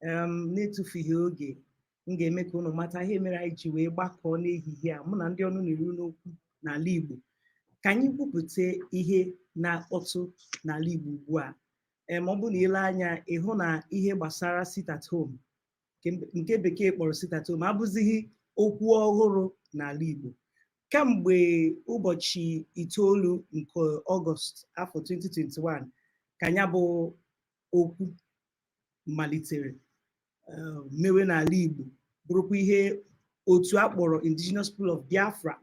Na-etufughị oge, m ga-eme ka unu mata ihe mere anyị ji wee gbakọọ n'ehihie a, mụ na ndị ọnụ na-eru n'okwu n'ala Igbo, ka anyị kwupụta ihe na-akpọtụ n'ala Igbo ugbu a. Ọ bụrụ na ile anya, ịhụ na ihe gbasara sit at home, nke bekee kpọrọ sit at home, abụzighị okwu ọhụrụ n'ala Igbo. Kamgbe ụbọchị 9 nke Ọgọst afọ 2021 ka ya bụ okwu malitere mewe n'ala Igbo, bụrụkwa ihe otu a kpọrọ Indigenous People of Biafra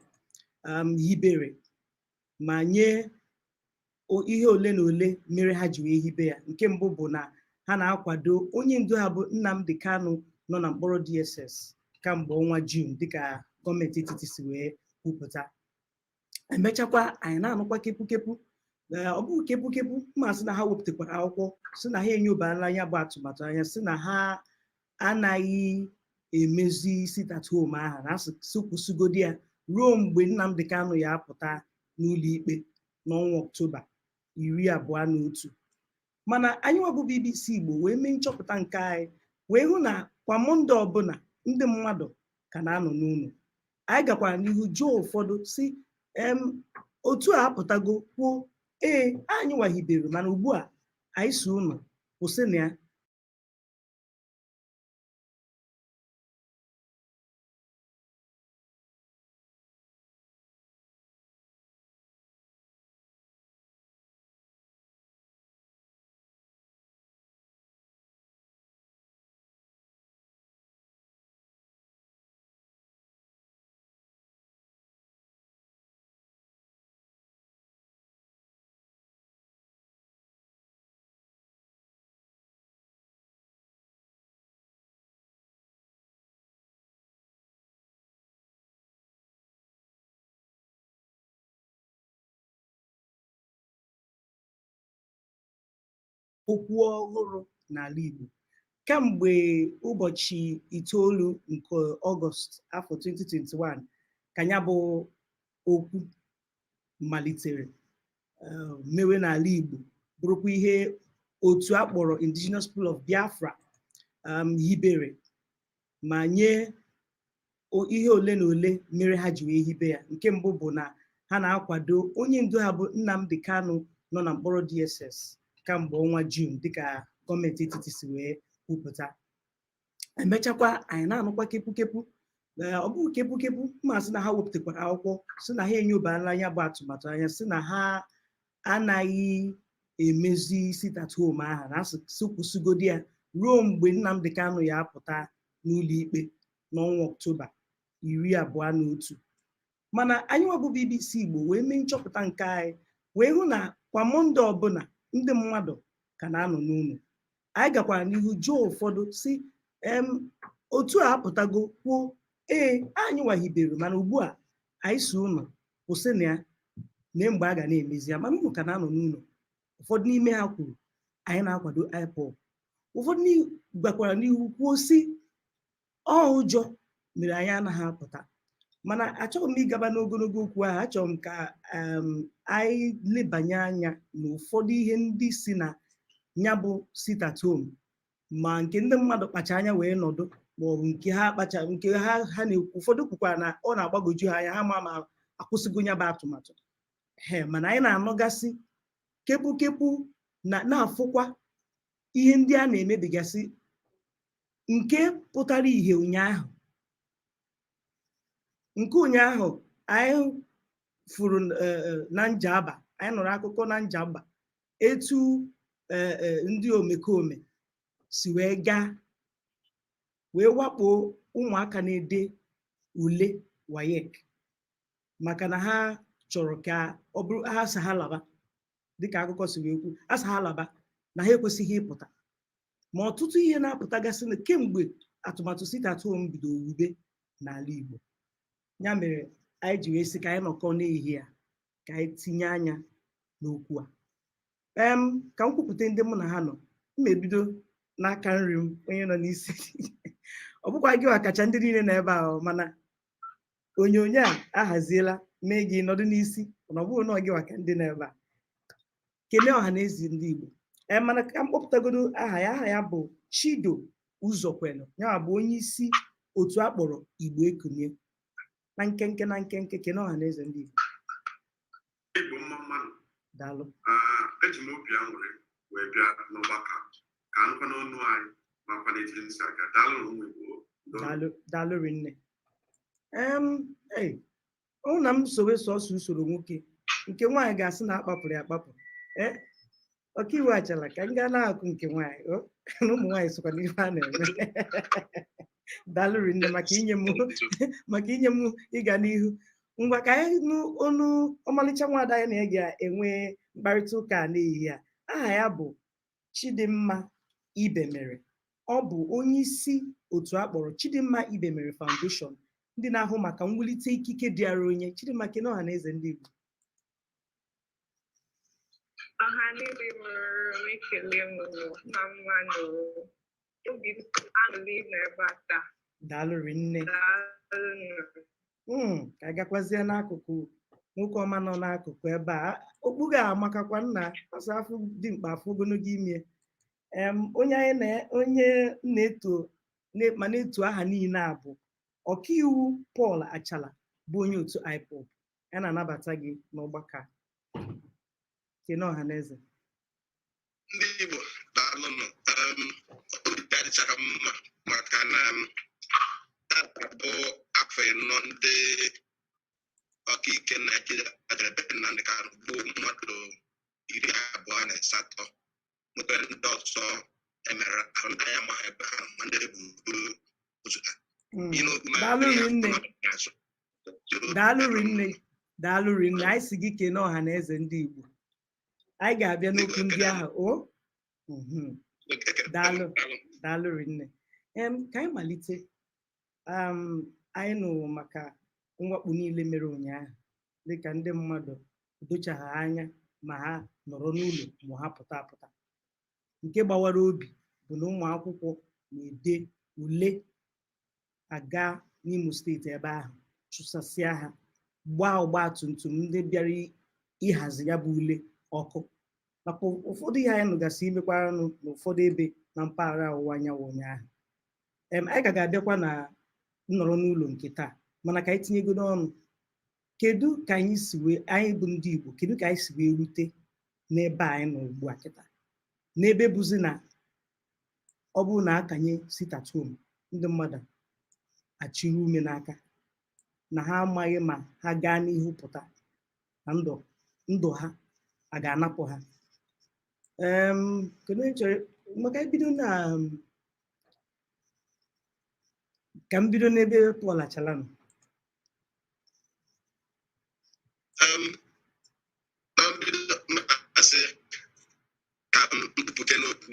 hibere ma nye ihe ole na ole mere ha ji wee hibe ya. Nke mbụ bụ na ha na-akwado onye ndu ha bụ Nnamdi Kanu nọ na mkpọrọ DSS kamgbe ọnwa Juun, dịka gọọmenti etiti si wee kwupụta. Emechakwa, anyị na-anụkwa kepukepu, ọ bụghị kepukepu ma sị na ha wepụtakwara akwụkwọ sị na ha enyobala ya bụ atụmatụ anya, sị na ha anaghị emezi sit at home ahụ, na asị kwụsịgodi ya ruo mgbe Nnamdi Kanu ya apụta n'ụlọ ikpe n'ọnwa Ọktoba 21. Mana anyị nwabụ BBC Igbo wee mee nchọpụta nke anyị, wee hụ na kwa Mọnde ọbụla ndị mmadụ ka na-anọ n'ụlọ. Anyị gakwara n'ihu jụọ ụfọdụ si otu a apụtago kwuo, ee, anyị wahibere, mana ugbu a anyị si unu kwụsị na ya. Okwu ọhụrụ n'ala Igbo. Kamgbe ụbọchị 9 nke Ọgọst afọ 2021 ka ya bụ okwu malitere mewe n'ala Igbo, bụrụkwa ihe otu a kpọrọ Indigenous People of Biafra hibere ma nye ihe ole na ole mere ha ji wee hibe ya. Nke mbụ bụ na ha na-akwado onye ndu ha bụ Nnamdi Kanu nọ na mkpọrọ DSS kamgbe ọnwa Juun, dịka gọọmenti etiti si wee kwupụta. Emechakwa, anyị na-anụkwa kepukepu, ọ bụghị kepukepu ma sị na ha wepụtakwara akwụkwọ sị na ha enyobala ya bụ atụmatụ anya, sị na ha anaghị emezi sit at home ahụ, na asị kwụsịgodi ya ruo mgbe Nnamdi Kanu ya apụta n'ụlọ ikpe n'ọnwa Ọktoba 21. Mana anyị nwabụ BBC Igbo wee mee nchọpụta nke anyị, wee hụ na kwa Mọnde ọbụla ndị mmadụ ka na-anọ n'ụlọ. Anyị gakwara n'ihu jụọ ụfọdụ si otu a apụtago kwuo, ee, anyị wahibere, mana ugbu a anyị si unu kwụsị na ya na mgbe a ga na-emezi ya, mana unu ka na-anọ n'ụlọ. Ụfọdụ n'ime ha kwuru, anyị na-akwado IPOB. Ụfọdụ gakwara n'ihu kwuo si ọ ụjọ mere anyị anaghị apụta. Mana achọghị m ịgaba n'ogologo okwu ahụ. Achọrọ m ka anyị lebanye anya n'ụfọdụ ihe ndị si na ya bụ sit at home, ma nke ndị mmadụ kpacha anya wee nọdụ, ma ọ bụ nke ha kpacha nke ha ha na-ekwu. Ụfọdụ kwukwara na ọ na-agbagwoju ha anya, ha ma akwụsịgo ya bụ atụmatụ he. Mana anyị na-anọgasị kepukepu na na-afụkwa ihe ndị a na-emebigasị, nke pụtara ìhè ụnyaahụ. Nke ụnyaahụ anyị furu na Njaba, anyị nụrụ akụkọ na Njaba etu ndị omekome si wee gaa wee wakpo ụmụaka na-ede ule WAEC, maka na ha chọrọ ka ọ bụrụ ha sị ha laba, dịka akụkọ si wee kwu, a sị ha laba na ha ekwesịghị ịpụta. Ma ọtụtụ ihe na-apụtagasị na kemgbe atụmatụ sit at home bido wube n'ala Igbo. Ya mere anyị ji wee sị ka anyị nọkọ n'ehihie a ka anyị tinye anya n'okwu a. Ka m kwupụta ndị mụ na ha nọ. M ebido n'aka nri m, onye nọ n'isi. Ọ bụkwa gị kacha ndị niile nọ ebe ahụ, mana onyonyo a ahaziela mee gị nọdụ n'isi, mana ọ bụghị na ọ gị ka ndị nọ ebe a. Kelee ọha na eze ndị Igbo. Ee, mana ka m kpọpụtagodo aha ya. Aha ya bụ Chido Ụzọkwelu, ya bụ onye isi otu a kpọrọ Igbo Ekunie. Na nkenke na nkenke, kene ọha na eze ndị Igbo. Igbo, mma mma nụ. Daalụ. Eji m obi aṅụrị wee bịa n'ọgbakọ a, ka nkwa n'ọnụ anyị makwa na etu si aga. Daalụ ụmụ Igbo. Daalụ, daalụ rinne. Ei, ọ na m sowe sọsọ usoro nwoke, nke nwaanyị ga-asị na akpapụrụ ya akpapụ. Ee, ọkaiwu Achala, ka m gaa n'akụkụ nke nwaanyị o na ụmụ nwaanyị sokwa n'ife a na-eme. Daalụ rinne maka inye m ịga n'ihu. Ngwa, ka anyị nụ ọnụ ọmalịcha nwaada anyị na ya ga-enwe mkparịta ụka a n'ehihie a. Aha ya bụ Chidimma Ibemere. Ọ bụ onye isi otu a kpọrọ Chidimma Ibemere Foundation, ndị na-ahụ maka mwulite ikike dịara onye. Chidimma, kene ọha na eze ndị Igbo. Ọha niile mụrụ m, ekele m unu na mma nụ. Obi m aṅụrị nọ ebe a taa. Daalụ rinne. Daalụ. Ka gakwazie n'akụkụ nwoke ọma nọ n'akụkụ ebe a. Okpu ga-amakakwa nna ọsọ afọ dị mkpa, afọ ogologo ime. Onye anyị na onye na-eto ma na-eto aha niile a bụ ọkaiwu Paul Achala, bụ onye otu IPOB. Ya na-anabata gị n'ọgbakọ a. Kene ọha na eze. Ndị Igbo, daalụnụ. Obi adịchara m mma maka na tata bụ afọ 40 ndị ọkaike Naijiria kpatara ebe Nnamdi Kanu gbuo mmadụ 28, nwekwara ndị ọzọ emere ahụ ndị anyị amaghị ebe ha, ma ndị egburu ozu ha. Ihe n'okwu ma Daalụ ya rinne. azụ. Daalụ rinne, daalụ rinne. Anyị si gị kene ọha na eze ndị Igbo. Anyị ga-abịa n'okwu ndị ahụ o. Daalụ. Daalụ rinne. Ka anyị malite. Anyị nụrụ maka mwakpo niile mere ụnyaahụ, dịka ndị mmadụ dochaghị anya ma ha nọrọ n'ụlọ ma ha pụta apụta. Nke gbawara obi bụ na ụmụ akwụkwọ na-ede ule aga n'Imo Steeti ebe ahụ, chụsasịa ha, gbaa ọgba tum tum ndị bịara ịhazi ya bụ ule ọkụ, nakwa ụfọdụ ihe anyị nụgasị imekwaranụ n'ụfọdụ ebe na mpaghara ọwụwa anyanwụ ụnyaahụ. Anyị ka ga-abịakwa na nnọrọ n'ụlọ nke taa, mana ka anyị tinyegodo ọnụ, kedu ka anyị si wee, anyị bụ ndị Igbo, kedu ka anyị si wee rute n'ebe a anyị nọ ugbu a kịta, n'ebe bụzi na ọ bụrụ na akanye sit at home, ndị mmadụ achịrị ume n'aka na ha amaghị ma ha gaa n'ihu pụta na ndụ ndụ ha a ga-anapụ ha? Kedu onye chọrọ maka ebido na ka m bido n'ebe Paul Achala nọ? Na mbido, mmasị ka m kwupụta n'okwu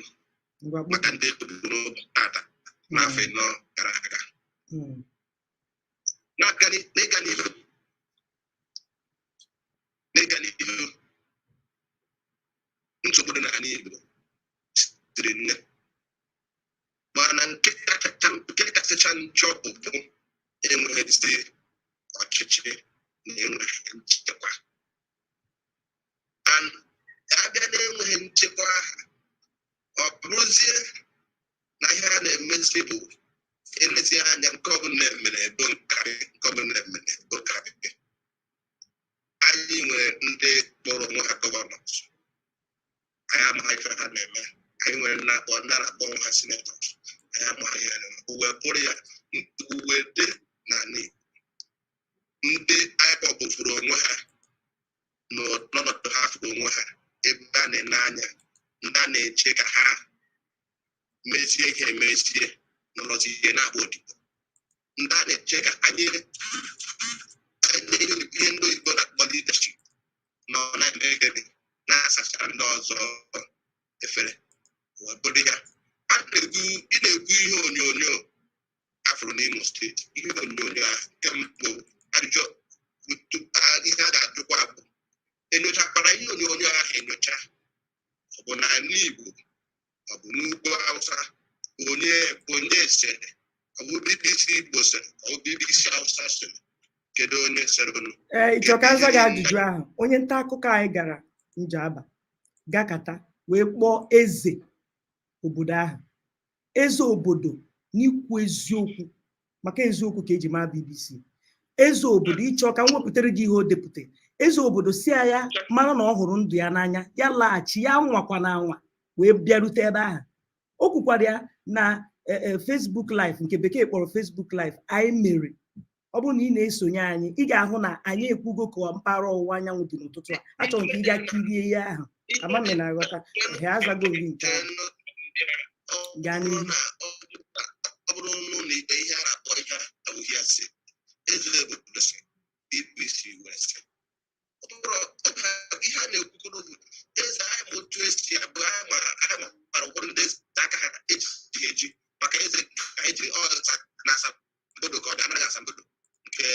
Ngwa. maka ndị egburu n'ụbọchị tata n'afọ 40 gara aga. N'ịga n'ihu, nsogbu dị n'ala Igbo siri nne, mana nke kachacha njọ bụ enweghịzi ọchịchị na enweghị nchekwa. And abịa na-enweghị nchekwa ahụ, ọ bụrụzie na ihe a na-emezi bụ elezi anya, nke ọbụla emere ebo nkarị, nke ọbụla emere ebo nkarị. Anyị nwere ndị kpọrọ onwe ha governors, anyị amaghị ife ha na-eme. Anyị nwere ndị na-akpọ onwe ha senators, anyị amaghị ihe ha na-eme. Uwe bụrụ ya uwe dị n'ala Igbo, ndị IPOB fụrụ onwe ha n'ọnọdụ ha fụrụ onwe ha ebe a na-ene anya, ndị a na-eche ka ha mezie ihe emezie nọrọzi ihe na-agba odibo, ndị a na-eche ka anyị nye ihe ndị oyibo na-akpọ leadership, nọ na-eme gịnị? Na-asacha ndị ọzọ efere. Wee bụrụ ya a na-ekwu, ị na-ekwu ihe onyonyo afụrụ n'Imo Steeti, ihe onyonyo ahụ, nke mbụ, ajụjụ ihe a ga-ajụkwa bụ, enyochakwara ihe onyonyo ahụ enyocha? Ọ bụ n'ala Igbo, ọ bụ n'ugwu Hausa? Onye onye sere? Ọ bụ BBC Igbo sere? Ọ bụ BBC Hausa sere? Kedu onye sere unu? Ee, ịchọ ka nza gị ajụjụ ahụ? Onye nta akụkọ anyị gara Njaba gakata wee kpọọ eze obodo ahụ. Eze obodo, n'ikwu eziokwu, maka eziokwu ka eji maa BBC, eze obodo ịchọ ka m wepụtara gị ihe o depụta. Eze obodo si ya mara na ọ hụrụ ndụ ya n'anya, ya laghachi, ya nwakwa na anwa wee bịarute ebe ahụ. O kwukwara ya na Facebook Live, nke bekee kpọrọ Facebook Live anyị mere. Ọ bụrụ na ị na-esonye anyị, ị ga-ahụ na anyị ekwugo ka mpaghara ọwụwa anyanwụ dị n'ụtụtụ a. Achọrọ m ka ị gaa kirie ihe ahụ. Ama m na-aghọta ehe azago gị nke ahụ. Gaa n'ihu. Ọ bụrụ n'ụlọ ikpe, ihe a na-akpọ ihe abụghị asị. Eze obodo si BBC wee sị, ọ bụrụ ihe a na-ekwukọrọ bụ eze anyị ma otu esi abụ anyị ma anyị mara ụfọdụ ndị eze aka ha ejighị eji maka eze ka anyị jiri ọza na asambodo ka ọ dị anaghị asambodo nke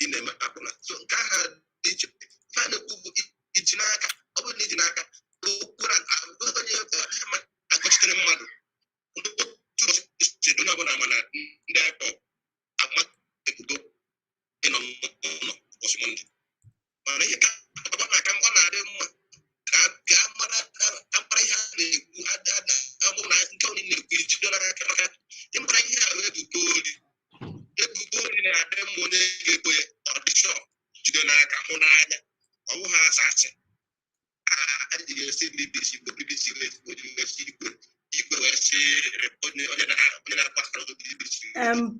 ị na-eme akpụna. So nke ahụ dị iche. Ihe a na-ekwu bụ iji n'aka, ọ bụrụ na iji n'aka okwu na onye agọchitere mmadụ otu ụbọchị, onye ọbụla mana ndị IPOB ebugo ịnọ n'ụlọ ụbọchị Monday, mana ihe ka ọ na-aka ọ na-adị mma ka a mara amara ihe a na-ekwu. Ọ bụrụ na nke onye na-ekwu ijido n'aka, maka ịmara ihe a wee ebubo ori, ebubo ori na-adị mma onye ga-ebo ya ọ dị sure, jide n'aka, hụ n'anya, ọ bụghị asa asị a ga-esi BBC bụ BBC wee si igwe igwe wee sị onye onye na-agbasara ozi BBC.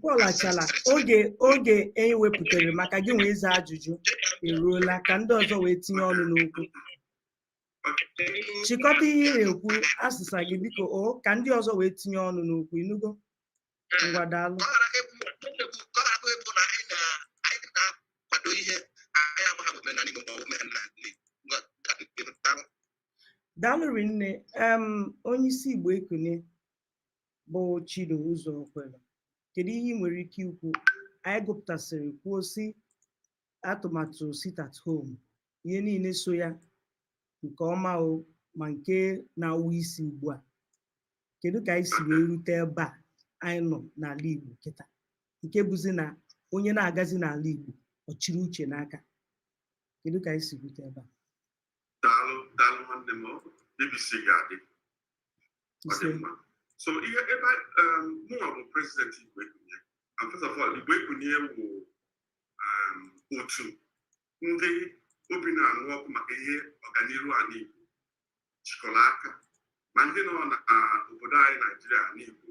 Paul Achala, oge e wepụtara maka gị nwee ịza ajụjụ eruola, ka ndị ọzọ wee tinye ọnụ n'okwu. Chịkọta ihe ị na-ekwu, asịsa gị, biko o, ka ndị ọzọ wee tinye ọnụ n'okwu. Ịnụgo? Ngwa, daalụ. Ka ọ ghara ịbụ na anyị na-akwado ihe anyị amaghị omenala Igbo ma ọ bụ omenala Igbo. Daalụ rinne. Onye isi Igbo Ekene bụ Chido Ụzọkwere, kedu ihe ị nwere ike ikwu? Anyị gụpụtasịrị kwuo si atụmatụ sit at home, ihe niile so ya nke ọma o, ma nke na-awụ isi ugbu a, kedu ka anyị si wee rute ebe a anyị nọ n'ala Igbo kịta, nke bụzi na onye na-agazi n'ala Igbo ọ chịrị uche n'aka? Kedu ka anyị si rute ebe a? Daalụ, daalụ nwanne m. BBC ga-adị, ọ dị Ise. mma. So ihe ebe mụnwa bụ president Igbo Ekunie, and first of all, Igbo Ekunie wụ otu ndị obi na-anụ ọkụ maka ihe ọganiru ala Igbo jikọrọ aka, ma ndị nọ na obodo anyị Naijiria na Igbo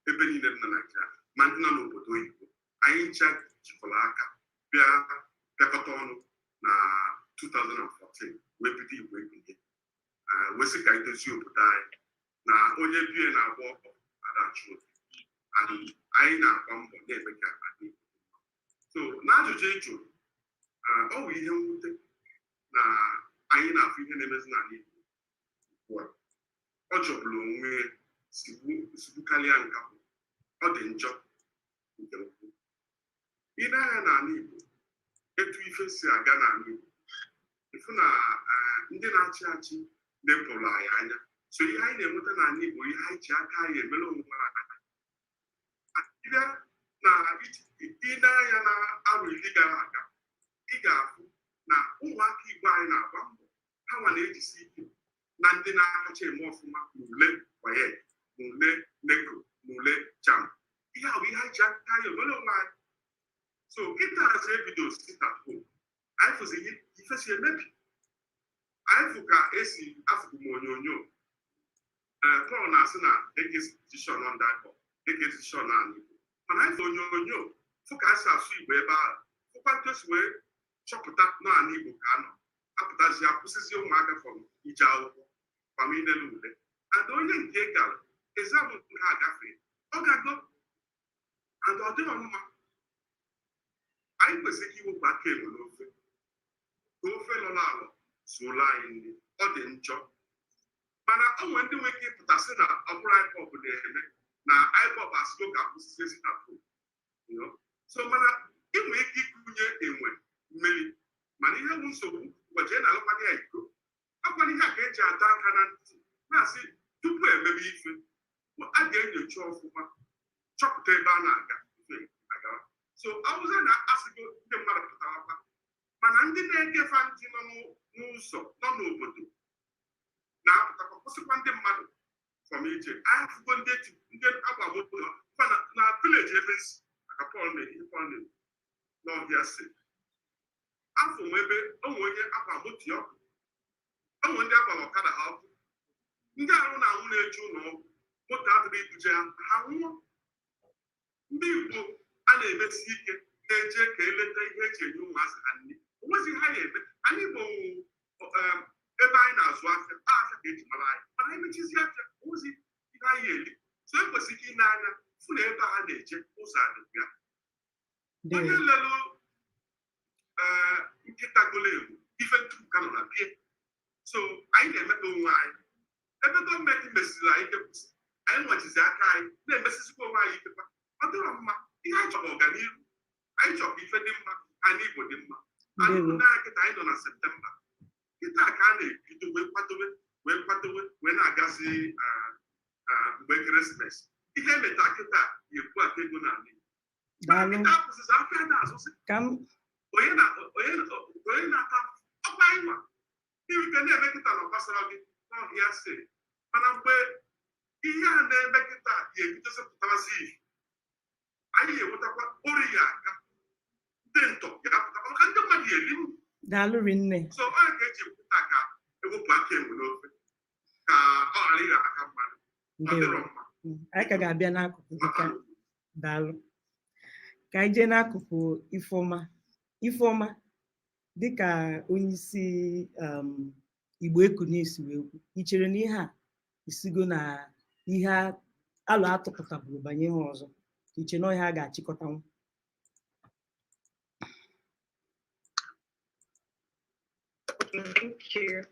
ebe niile dị na Naijiria, ma ndị nọ n'obodo oyibo. Anyị ncha jikọrọ aka bịa bịakọta ọnụ na 2014 wee bido Igbo Ekunie, wee sị ka anyị dozie obodo anyị na onye bie na-agba ọkụ adachi obi, and anyị na-agba mbọ na-eme ka ala Igbo dị mma. So n'ajụjụ ị jụrụ, ọ bụ ihe mwute na anyị na-afụ ihe na-emezi n'ala Igbo ugbu a. Ọ jọgburu onwe ya, sigbukarịa nkapụ. Ọ dị njọ nke ukwuu. Ị na-anya n'ala Igbo, etu ife si aga n'ala Igbo, ịfụ na ndị na-achị achị lepụrụ anyị anya. So ihe anyị na-enweta n'ala Igbo, ihe anyị ji aka anyị emere onwe anyị. Ịbịa na ị na-anya na arọ 10 gara aga, ị ga-afụ na ụmụaka Igbo anyị na-agba mbọ, ha nwa na-ejisi ike na ndị na-akacha eme ọfụma n'ule WAEC, n'ule NECO, n'ule JAMB. Ihe a bụ ihe anyị ji aka anyị emere onwe anyị. So kịta azụ ebido sit at home, anyị fụzi ihe ife si emebi. Anyị fụ ka esi afụkwu m onyonyo. Ee, Paul na-asị na decision on that decision n'ala Igbo, mana anyị fụ onyonyo, fụ ka a si asụ Igbo ebe ahụ, fụkwa ntu esi wee chọpụta n'ala Igbo ka a nọ apụtazi akwụsịzi ụmụaka from ije akwụkwọ kwamilele ule, and onye nke gara exam nke a gafee, ọ gago, and ọ dịrọ mma. Anyị kwesịrị iwepụ aka enwe n'ofe ka ofe lọrọ alọ zuola anyị nri. Ọ dị njọ, mana o nwere ndị nwere ike ịpụta sị na ọ bụrụ IPOB na-eme, na IPOB asịgo ka akwụsịzie sit at home. So mana ị nwere ike ịkụnye enwe mmiri, mana ihe bụ nsogbu ụbọchị ị na-alụkwana ya iko akwana. Ihe a ka eji adọ aka na ntị na-asị tupu emebe ife, a ga-enyocha ọfụma, chọpụta ebe a na-aga ife agawa. So awụzie na asịgo ndị mmadụ pụtarakwa, mana ndị na-egefa ntị nọ n'ụzọ, nọ n'obodo, na-apụtakwa kwụsịkwa ndị mmadụ. From ije anyị afụgo ndị ndị agba moto fa na village ebe si maka Paul na ihe Paul na-ekwu n'ọhịa si afọ m ebe onwe onye agba moto ya ọkụ, onwe ndị agbara ọkada ha ọkụ, ndị arụ na-anwụ na-eje ụlọ ọgwụ, moto adịrị ibuje ha, ha nwụọ. Ndị Igbo a na-emesi ike na-eje ka eleta ihe eji enye ụmụazị ha nri, onwezi ha ya eme. Anyị Igbo ebe anyị na-azụ afịa, afịa ka eji mara anyị, mana anyị mechizi afịa, onwezi ihe anyị eri. So ekwesịghị ị na-anya fụ na ebe a na-eje ụzọ adịghị ya. Onye lelu ee nkịta golo egwu ife ntupu ka nọ na bie. So anyị na-emepe onwe anyị ebe gọọmenti mesiri anyị ike kwụsị, anyị nwechizi aka anyị na-emesizikwa onwe anyị ikekwa ọ dịrọ mma. Ihe anyị chọrọ ọganihu, anyị chọrọ ka ife dị mma, anyị Igbo dị mma. Anyị na kịta anyị nọ na Septemba kịta ka a na-ebido wee kwadobe wee kwadobe wee na-agazi mgbe ekeresimesi. Ihe emeta kịta ga-ekwu aka ego n'ala Igbo. Kịta akwụsịzi afịa na-azụzi onye na-ata ọkwa anyị nwa ike na-eme kịta na ọgbasara gị n'ọhịa si, mana mgbe ihe a na-eme kịta ga-ebidozi pụtarazi ihe, anyị ga-enwetakwa ori ya aka ndị ntọ ga-apụtakwa maka ndị mmadụ eri. Daalụ rinne. So ọ ka eji ekwuta ka ewepụ aka enwe n'ofe ka ọ ghara ịghọ aka mmadụ. Ọ dịrọ mma. Anyị ka ga-abịa n'akụkụ gị ka daalụ. Ka anyị jee n'akụkụ Ifeọma. Ifeọma, dịka onyeisi Igbo Ekunie si wee kwu, ị chere na ihe a isigo na ihe alụ atụpụtaburu banye ihe ọzọ, ka iche na ihe a ga-achịkọtanwu? Thank you.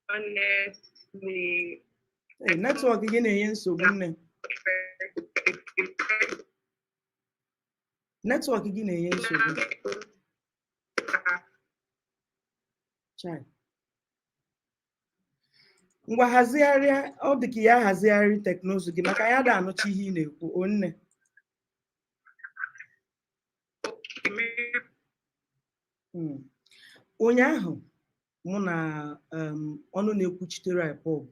Honestly, network gị na-enye nsogbu nne. Network gị na-enye nsogbu. Chai. Ngwa hazigharịa, ọ dị ka ya hazigharị teknụzụ gị maka ya da anụcha ihe ị na-ekwu onne. Ụnyaahụ mụ na ọnụ na-ekwuchitere IPOB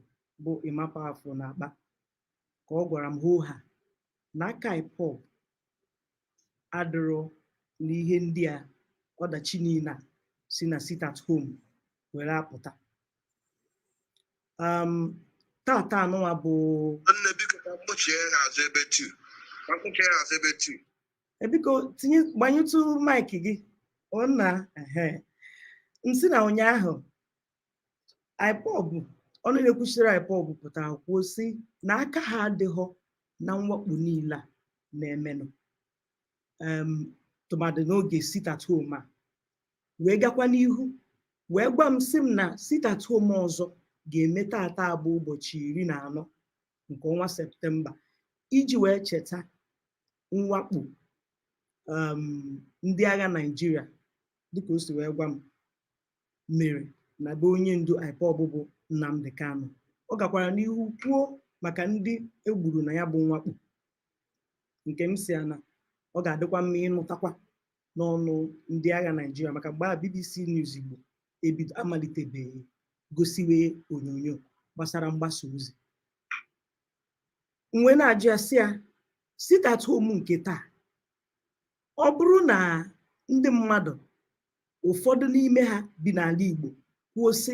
bụ Emma Powerful na-akpa ka ọ gwara m hoo ha na aka IPOB adịrọ n'ihe ndị a ọdachi niile a si na sit at home were apụta. Tata anụnwa bụ nne, biko ka mkpochie ha azụ ebe 2, ka mkpochie ha azụ ebe 2. Biko tinye gbanyetụ mic gị ọna ehe. Nsị na ụnyaahụ IPOB, ọnụ na-ekwuchitere IPOB pụtara kwuo sị na aka ha adịghọ na mwakpo niile a na-emenụ, tụmadị n'oge sit at home a, wee gakwa n'ihu wee gwa m sị m na sit at home ọzọ ga-eme tata bụ ụbọchị 14 nke ọnwa Septemba iji wee cheta mwakpo ndị agha Naịjirịa, dịka o si wee gwa m, mere na be onye ndu IPOB bụ Nnamdi Kanu. Ọ gakwara n'ihu kwuo maka ndị egburu na ya bụ mwakpo, nke m si na ọ ga-adịkwa mma ịnụtakwa n'ọnụ ndị agha Naịjirịa, maka mgbe a BBC News Igbo ebido amalitebeghị gosiwe onyonyo gbasara mgbasa ozi. Mgbe na-ajụ ya sị ya sit at home nke taa, ọ bụrụ na ndị mmadụ ụfọdụ n'ime ha bi n'ala Igbo kwuo sị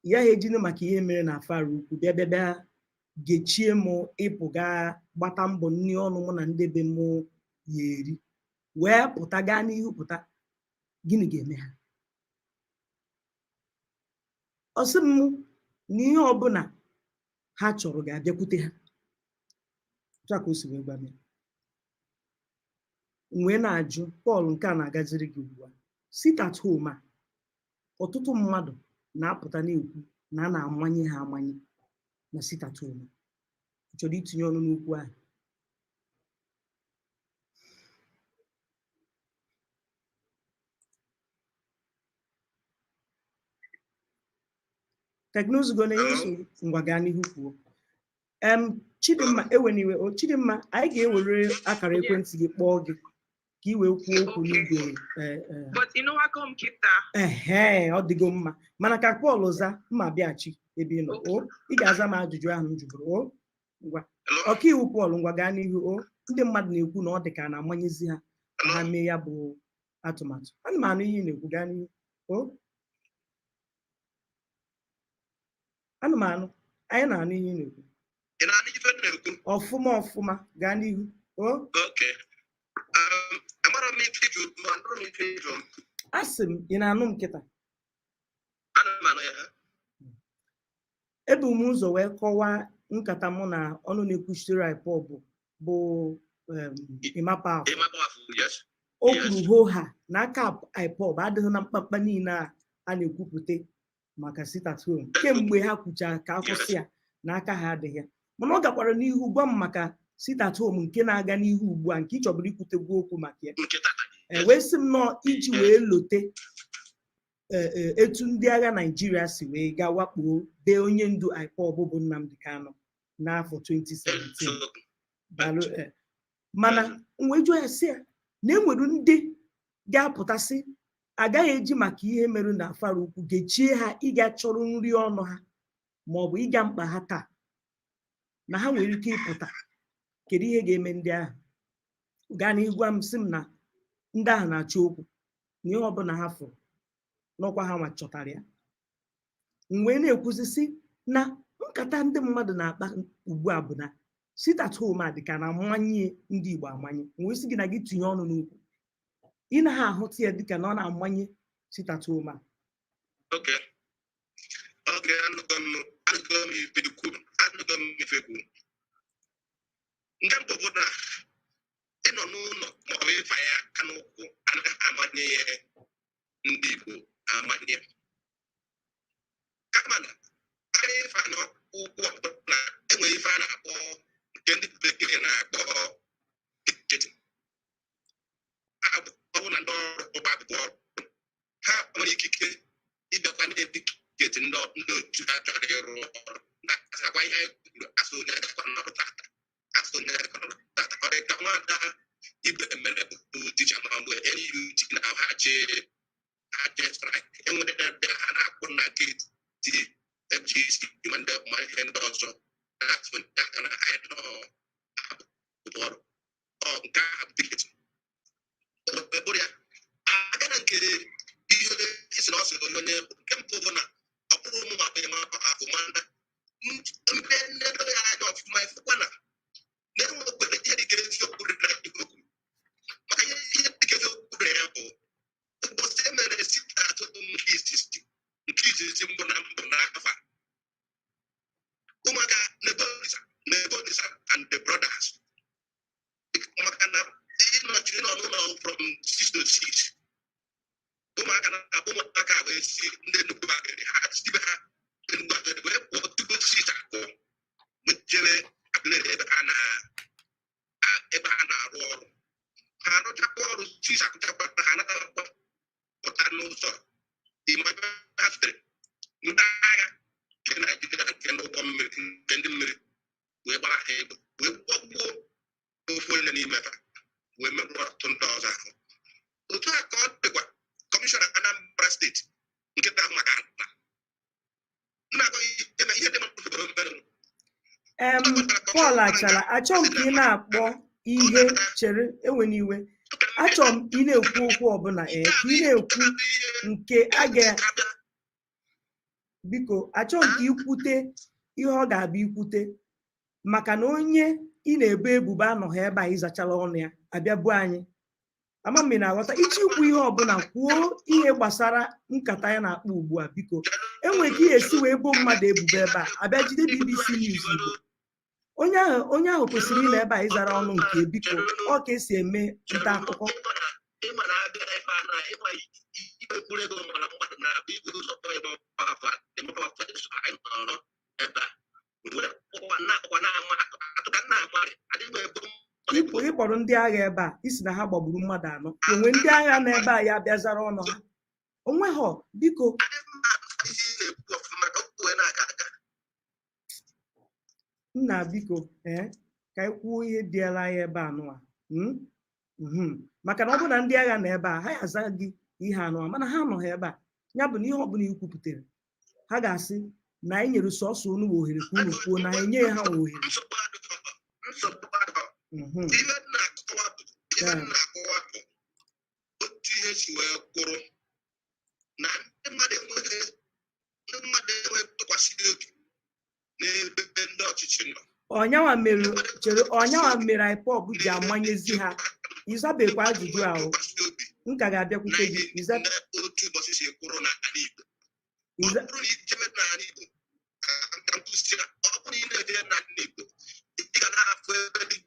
ya ha ejine maka ihe mere na Afara Ukwu bịa bịa bịa gechie m ịpụ gaa gbata mbọ nri ọnụ mụ na ndị be m ya eri wee pụta gaa n'ihu pụta, gịnị ga-eme ha? Ọ sị m na ihe ọbụla ha chọrọ ga-abịakwute ha. Otu a ka o si wee gwa m ya. M wee na-ajụ Paul, nke a na-agaziri gị ugbu a, sit at home a ọtụtụ mmadụ na-apụta na-ekwu na a na-amanye ha amanye na sit at home, ị chọrọ itinye ọnụ n'okwu ahụ? Teknụzụ gị na-enye nsogbu, ngwa gaa n'ihu kwuo. Chidimma, eweniwe o Chidimma, anyị ga-ewere akara ekwentị gị kpọọ gị ka ị wee kwuo okwu n'igwe. But you know what, come kita. Ehe, ọ dịgo mma, mana ka Paul za mma bịaghachi. Ebe ị nọ o, ị ga-aza m ajụjụ ahụ m jụburu o. Ngwa. Hello? Ọkaiwu Paul, ngwa, gaa n'ihu o. Ndị mmadụ na-ekwu na ọ dị ka a na-amanyezi ha ka ha Hello? mee ya bụ atụmatụ. Ana m anụ ihe ị na-ekwu, gaa n'ihu o. Ana m anụ, anyị na-anụ ihe ị na-ekwu. Ị na-anụ ife m na-ekwu? Ọfụma ọfụma, gaa n'ihu o. Okay. Amara m ife ịjụ m, anụrụ m ife ịjụ m. Asị m, ị na-anụ m kịta? Ana m anụ ya. Ebu m ụzọ wee kọwaa nkata mụ na ọnụ na-ekwuchitere IPOB bụ Emma Powerful. Emma Powerful, yes. O Yes. kwuru hoo ha na aka IPOB adịghị na mkpamkpa niile a na-ekwupụta maka sit at home kemgbe ha kwuchara ka akwụsị ya, na aka ha adịghị ya. Mana ọ gakwara n'ihu gwa m maka sit at home nke na-aga n'ihu ugbu a, nke ị chọburu ikwutegwu okwu maka ya. Nke tata. E wee sị m nọọ iji wee lote etu ndị agha Naijiria si wee gaa wakpo bee onye ndu IPOB bụ Nnamdi Kanu n'afọ 2017. Eziokwu. Daalụ. Mana m wee jụọ ya sị ya na enwere ndị ga-apụtasị agaghị eji maka ihe mere na Afara Ukwu gechie ha ịga chọrọ nri ọnụ ha ma ọ bụ ịga mkpa ha taa, na ha nwere ike ịpụta. Kedu ihe ga-eme ndị ahụ? Gaa n'ihu gwa m, sị m na ndị ahụ na-achọ okwu, na ihe ọbụla ha fụrụ n'ọkwa ha nwa chọtara ya. M wee na-ekwuzi sị na nkata ndị mmadụ na-akpa ugbu a bụ na sit at home a dị ka na amanye ndị Igbo amanye. M wee sị gị na gị tinye ọnụ n'okwu, ị naghị ahụta ya dịka na ọ na-amanye sit at home a? Okay, anụgo m ife ikwu, anụgo m ife ikwu. Nke mbụ bụ na ịnọ n'ụlọ ma ọ bụ ịfa ya aka n'ụkwụ anaghị amanye ya ndị Igbo amanye. Kama na anyị ịfa n'ụkwụ ọbụla enwere ife a na-akpọ, nke ndị bekee na-akpọ picketing. Ọ bụ na ndị ọrụ bụ abụbụ ọrụ ha nwere ikike ịbịakwa na-epicket ndị otu ha chọrọ ịrụ ọrụ, na-asakwa ihe anyị kwuru, asụ onye agakwa n'ọrụ tata, asụ onye agakwa n'ọrụ tata. Ọ dị ka nwada Ibe mere bụ teacher ma mgbe NUT na ha jee strike, enwere ebe ha na-akwụ na gate FGC ma ndị ma ihe ndị ọzọ na-asụ onye aka na anyị nọ abụbụ ọrụ. Ọ nke ahụ bụ picket. Bụrụ ya aga na nke ihe isi na ọ sịrị onye nke mbụ bụ na ọ bụrụ ụmụ ma ma afụ mana ndị nnedo ya anya ọfụma, ịfụkwa na na-enwekwere ihe dịka eziokwu dị na ihe okwu, maka ihe dịka eziokwu dị ya bụ ụbọchị e mere sit at home nke izizi mbụ na mbụ n'afọ a, ụmụaka Nebo Olisa and the brothers, maka na ịnọchi ịnọ n'ụlọ from 6 to 6, ụmụaka na ụmụaka wee si ndị nnukwu agịrị ha sibe ha nnukwu agịrị wee pụọ tupu 6 akụọ, jere Agụleri ebe ha na-arụ ọrụ. Ha arụchakwa ọrụ, 6 akụchakwa, ha anatakwa pụta n'ụzọ. Ịma ebe ha sitere ndị agha nke Naijiria, nke ndị ụgbọ mmiri, nke ndị mmiri wee gbara ha egbe, wee gbagbuo ofu onye n'ime ha, wee merụọ ọtụtụ ndị ọzọ ahụ. Otu a ka ọ dịkwa kọmishọna Anambra Steeti nke na-ahụ maka ala na-agwa ihe dị mmadụ mere. Paul Achala, achọrọ m ka ị na-akpọ ihe, chere, enwena iwe. Achọrọ m ị na-ekwu okwu ọbụla, ee, ka ị na-ekwu nke a ga, biko, achọrọ m ka ikwute ihe ọ ga-abịa ikwute, maka na onye ị na-ebo ebubo anọghị ebe a ịzachala ọnụ ya abịa buo anyị. Ama m ị na-aghọta. Ịchọ ikwu ihe ọbụla, kwuo ihe gbasara nkata ya na-akpọ ugbu a. Biko, enwere ka ihe esi wee boo mmadụ ebubo ebe a, abịa jide BBC News Igbo. Onye ahụ kwesịrị ịnọ ebe a ịzara ọnụ nke. Biko, ọ ka esi eme nta akụkọ. Ịma na-abịa ebe a na ịma ikpe mkpụrụ ego mara mmadụ na-abịa ibu ụzọ kpọọ ebe afọ ebe afọ anyị nọrọ ebe a were kpọkwa na-akpọkwa na-ama atụka na-amarị adịghị ebo. Ịpụ ịkpọrọ ndị agha ebe a, isi na ha gbagburu mmadụ anọ, onwe ndị agha nọ ebe a ya bịa zara ọnụ ha onwe ha? Biko. Adịghị m ihe ị na-ekwu ọfụma ka okwu wee na-aga aga. Nna, biko, ee, ka anyị kwuo ihe dịala anyị ebe a nụa. Maka na ọ bụrụ na ndị agha nọ ebe a, ha ya aza gị ihe anụa, mana ha anọghị ebe a. Ya bụ na ihe ọbụla i kwupụtara, ha ga-asị Na anyị nyere sọsọ unu ohere ka unu kwuo, na anyị enyeghị ha nwa ohere. Nsogbu adịghọ, nsogbu adịghọ. Ihe m na-akọwa bụ otu ihe si wee kwụrụ na ndị mmadụ enweghị ntụkwasị obi n'ebe ndị ọchịchị nọ. Ọnyanwa mere, chere, ọnyanwa mere IPOB ji amanyezi ha. Ịzabekwa ajụjụ ahụ. Ntụkwasị obi M ka ga-abịakwute na gị. ihe Ịza na otu ụbọchị si kwụrụ n'ala Igbo. Ọ ịza bụrụ na ijebe n'ala Igbo, ka m kwụsị ya, ọ bụrụ na ị na-eje n'ala Igbo, ị ga na-afụ ebe dị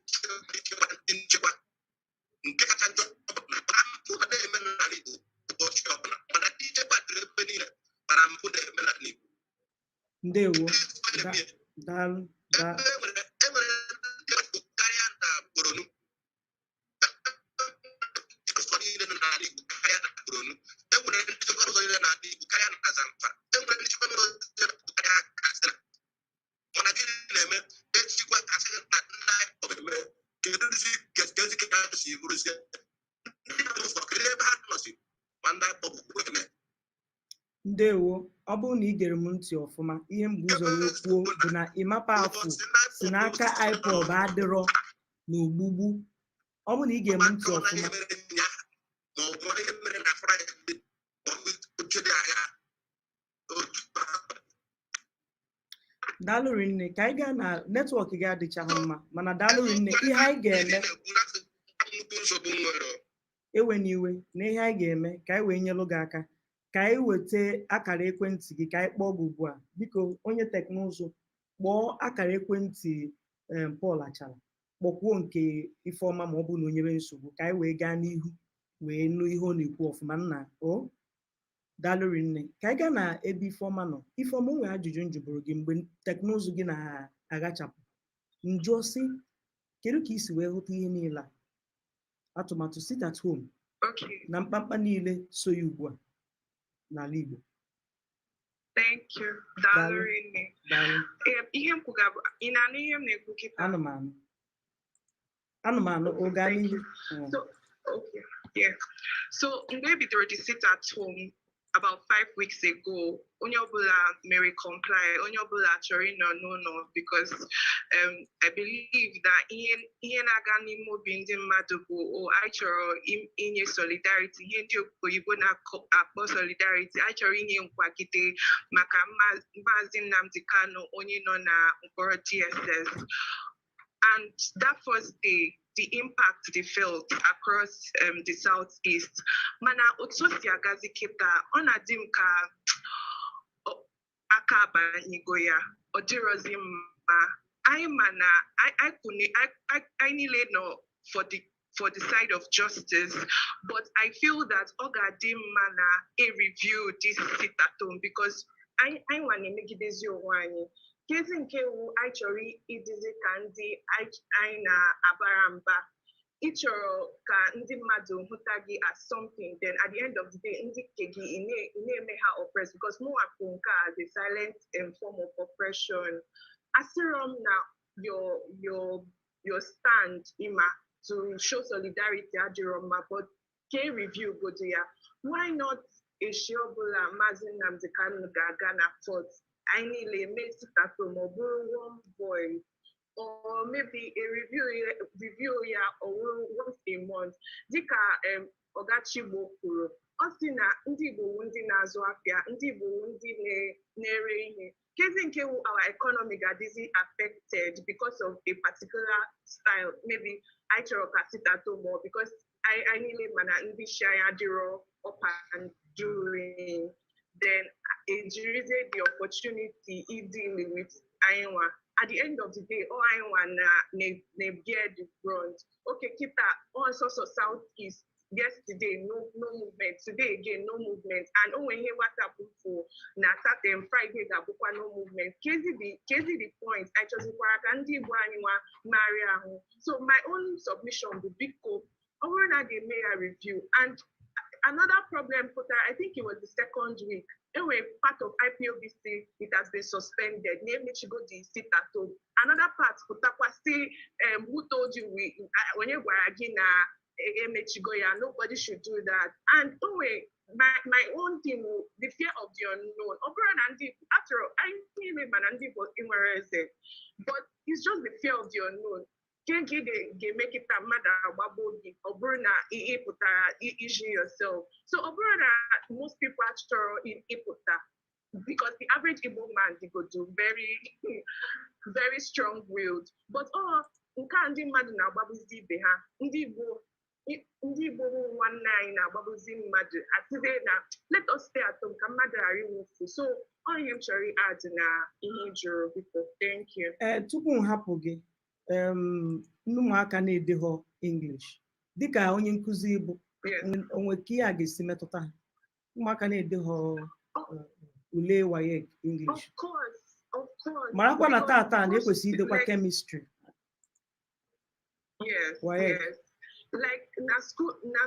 nchekwa, ndị nchekwa. Nke kacha njọ bụ na mpụ ga na-eme n'ala Igbo ụbọchị ọbụla, mana ndị nchekwa dịrị ebe niile, mana mpụ na-eme n'ala Igbo. Ndewo. Ndị Da- na-eme. Daalụ da. Ebe enwere ndị Igbo karịa na Borno, ụzọ niile nọ n'ala Igbo karịa na Borno, enwere ndị nchekwa ụzọ niile n'ala Igbo karịa na Zamfara, enwere ndị nchekwa ụzọ niile karịa Katsina, mana gịnị na-eme? Echikwa asị na nna anyị ọ ga-eme. Kedụzi kezi ka ha si bụrụzie ndị ụzọ? Kedu ebe ha nọzi ma ndị akpọ bụ eme? Ndewo. Ọ bụrụ na ị gere m ntị ọfụma, ihe m bụ ụzọ wee kwuo bụ na ịmapa afụ si n'aka IPOB adịrọ n'ogbugbu. Ọ bụrụ na ị gere m ntị ọfụma. Ihe mere ụnyaahụ ma ọ bụ ihe mere na Fraịde ma ọ bụ oche dị agha otu. Daalụ rinne. Ka anyị gaa na network gị adịchaghị mma, mana daalụ rinne. Ihe anyị ga-eme, nnukwu nsogbu m nwere. Ewe n'iwe na ihe anyị ga-eme ka anyị wee nyelụ gị aka, ka anyị weta akara ekwentị gị ka anyị kpọọ gị ugbu a. Biko, onye teknụzụ, kpọọ akara ekwentị Paul Achara, kpọkwuo nke Ifeọma, ma ọ bụ na o nyere nsogbu, ka anyị wee gaa n'ihu wee nụ ihe ọ na-ekwu ọfụma. Nna o, daalụ rinne. Ka anyị gaa na ebe Ifeọma nọ. Ifeọma, o nwere ajụjụ m jụbụrụ gị mgbe teknụzụ gị na-aghachapụ. Njụọ sị, kedu ka i si wee hụta ihe niile a, atụmatụ sit at home na mkpamkpa niile so ya ugbu a n'ala Igbo? Thank you. Daalụ rinne. Daalụ. Ihe m kwuga bụ, ị na-anụ ihe m na-ekwu kịta? Anụmanụ, anụmanụ, ọ gaa Thank n'ihu. you. So, okay, yeah. So, mgbe e bidoro the sit at home about 5 weeks ago, onye ọbụla mere comply, onye ọbụla chọrọ ịnọ n'ụlọ because I believe that ihe na-aga n'ime obi ndị mmadụ bụ, oh, anyị chọrọ inye solidarity, ihe ndị oyibo na-akpọ solidarity, anyị chọrọ inye nkwagide maka Maazị Nnamdi Kanu, onye nọ na mkpọrọ DSS. And that first day, the impact they felt across the southeast. Mana otu o si agazi kịta, ọ na-adị m ka aka abanyego ya, ọ dịrọzi mma. Anyị ma na anyị niile nọ for the side of justice, but I feel that ọ ga-adị mma na a review this sit at home because anyị nwa na-emegidezi onwe anyị. Kezi nke wu anyị chọrọ ịdịzi ka ndị anyị na-abara mba. Ị chọrọ ka ndị mmadụ hụta gị as something, then at the end of the day, ndị nke gị, ị na-eme ha oppress, because mụnwa kwụ nke a as a silent form of oppression. Asịrọ m na your stand ịma to show solidarity adịrọ mma, but ke review godo ya. Why not echi ọbụla Maazị Nnamdi Kanu ga-aga na court, anyị niile eme sit at home, ọ bụrụ one voice, or maybe a review ya, ọ bụrụ once a month, dịka Oga Chigbo kwuru. Ọ sị na ndị Igbo wu ndị na-azụ afịa, ndị Igbo wu ndị na-ere ihe. Kezi nke wu our economy ga-adịzi affected because of a particular style, maybe anyị chọrọ ka sit at home, or because anyị niile mana ndị isi anyị adịrọ up and doing, then ejirizie the opportunity deal with anyị nwa. At the end of the day, all anyị nwa na bear the brunt. Okay, kita all sorts of southeast, yesterday no movement, today again no movement, and o nwere ihe WhatsApp for na Saturday, Friday ga-abụkwa no movement. Kezi the point? Anyị chọzikwara ka ndị Igbo anyị nwa marị ahụ. So my own submission bụ, biko, ọ bụrụ na a ga-eme ya review. And another problem pụtara, I think it was the second week, enwere part of IPOB say it has been suspended, na-emechigo the sit at home. Another part pụtakwa si, who told you we, onye gwara gị na emechigo ya? Nobody should do that. And onwe My own thing wụ the fear of the unknown. Ọ bụrụ na ndị, after all, anyị niile ma na ndị Igbo nwere eze, but it's just the fear of the unknown. Nke nke ga-eme kịta mmadụ agbagbo gị, ọ bụrụ na ị pụtara iji yourself. So ọ bụrụ na most people achọrọ ịpụta, because the average Igbo man dịgodu very, very strong willed, but ọ nke a ndị mmadụ na-agbagbuzi ibe ha, ndị Igbo bụ nwanne anyị na-agbagbuzi mmadụ, asịzie na let us stay at home ka mmadụ ghara inwufu. So ọ ihe m chọrọ add na ihe ị jụrụ, biko. Thank you. Ee, tupu m hapụ gị, ndị ụmụaka na-edeghọ English, dịka onye nkụzi bụ, onwe ka ihe a ga-esi metụta ha, ụmụaka na-edeghọ ule WAEC English? Of course. Marakwa na Because tata na ekwesịrị idekwa chemistry. Yes. WAEC. Yes. Like na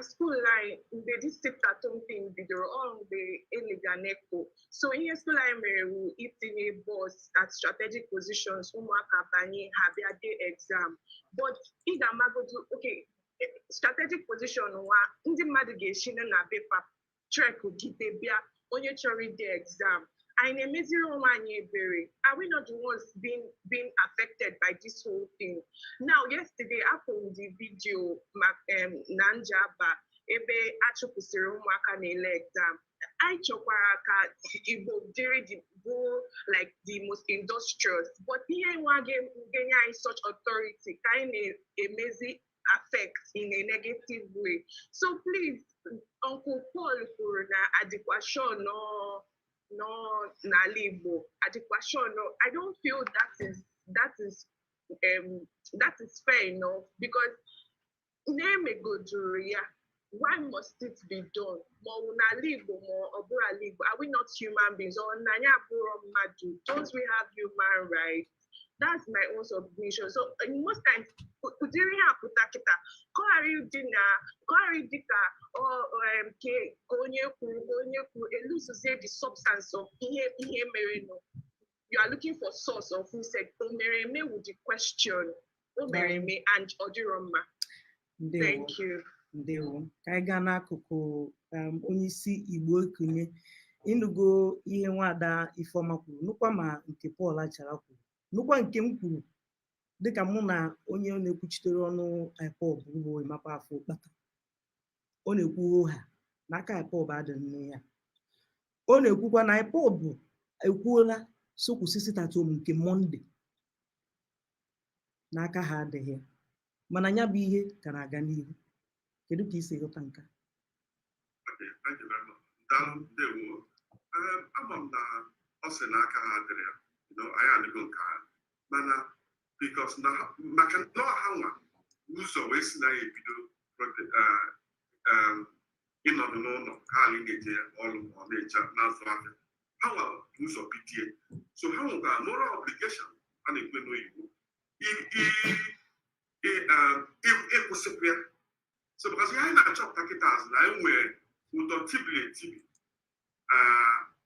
school anyị, mgbe this sit at home thing bidoro, ọ mgbe elega NECO. So ihe school anyị mere wu itinye bus at strategic positions, ụmụaka banye, ha bịa dee exam. But ị ga-amagodu, okay, strategic position nwa ndị mmadụ ga-esi na paper trek gide bịa, onye chọrọ ide exam. Anyị na-emeziri onwe anyị ebere? Are we not the ones being affected by this whole thing now? Yesterday afụrụ m the video na Njaba ebe achụpụsịrị ụmụaka na-ele exam. Anyị chọkwara ka Igbo dịrị the bụ like the most industrious, but ihe nwa ga-enye anyị such authority ka anyị na-emezi affect in a negative way. So please, Uncle Paul kwuru na adịkwa sure nọ n'ala Igbo, adịkwa sure nọ. I don't feel that is fair enough, because na-emegoduru ya, why must it be done? Ma ọ bụ n'ala Igbo ma ọ bụrụ ala Igbo, are we not human beings, or na anyị abụrụ mmadụ? Don't we have human rights? That's my own submission. So most times, ụdịrị ihe apụta kịta, ka ọ ghara ịdị na ka ọ ghara ịdị ka ọ ka onye kwuru, eluzuzie the substance of ihe merenụ. You are looking for source of who said o mere eme with the question o mere eme, and ọ dịrọ mma. Ndewo. Thank you. Ndewo. Ka anyị gaa n'akụkụ onye isi Igbo Ekunye. Ịnụgo ihe nwaada Ifeọma kwuru, nụkwa ma nke Paul Achara kwuru, nụkwa nke m kwuru, dịka mụ na onye na-ekwuchitere ọnụ IPOB bụ Emapa Afọ Kpata. Ọ na-ekwu ha n'aka IPOB adịghị nne ya. Ọ na-ekwukwa na IPOB ekwuola so kwụsị sit-at-home nke Monday, n'aka ha adịghị ya, mana ya bụ ihe ka na-aga n'ihu. Kedu ka i si ghọta nke a? Okay, thank you very much. Daalụ, ndewo. Ama m na ọ sị na aka ha dịrị ya, anyị adịgo nke ha, mana because na maka na ha nwa ụzọ wee si na ya ebido ịnọdụ n'ụlọ ka ha na-eje ọrụ ma ọ na-eje na-azụ ahịa, ha nwa bụ ụzọ bidie, so ha nwekwara moral obligation a na-ekwe n'oyibo ịkwụsịkwa ya. So because ihe anyị na-achọpụta kịta azụ na anyị nwere ụdọ tibiri etibi,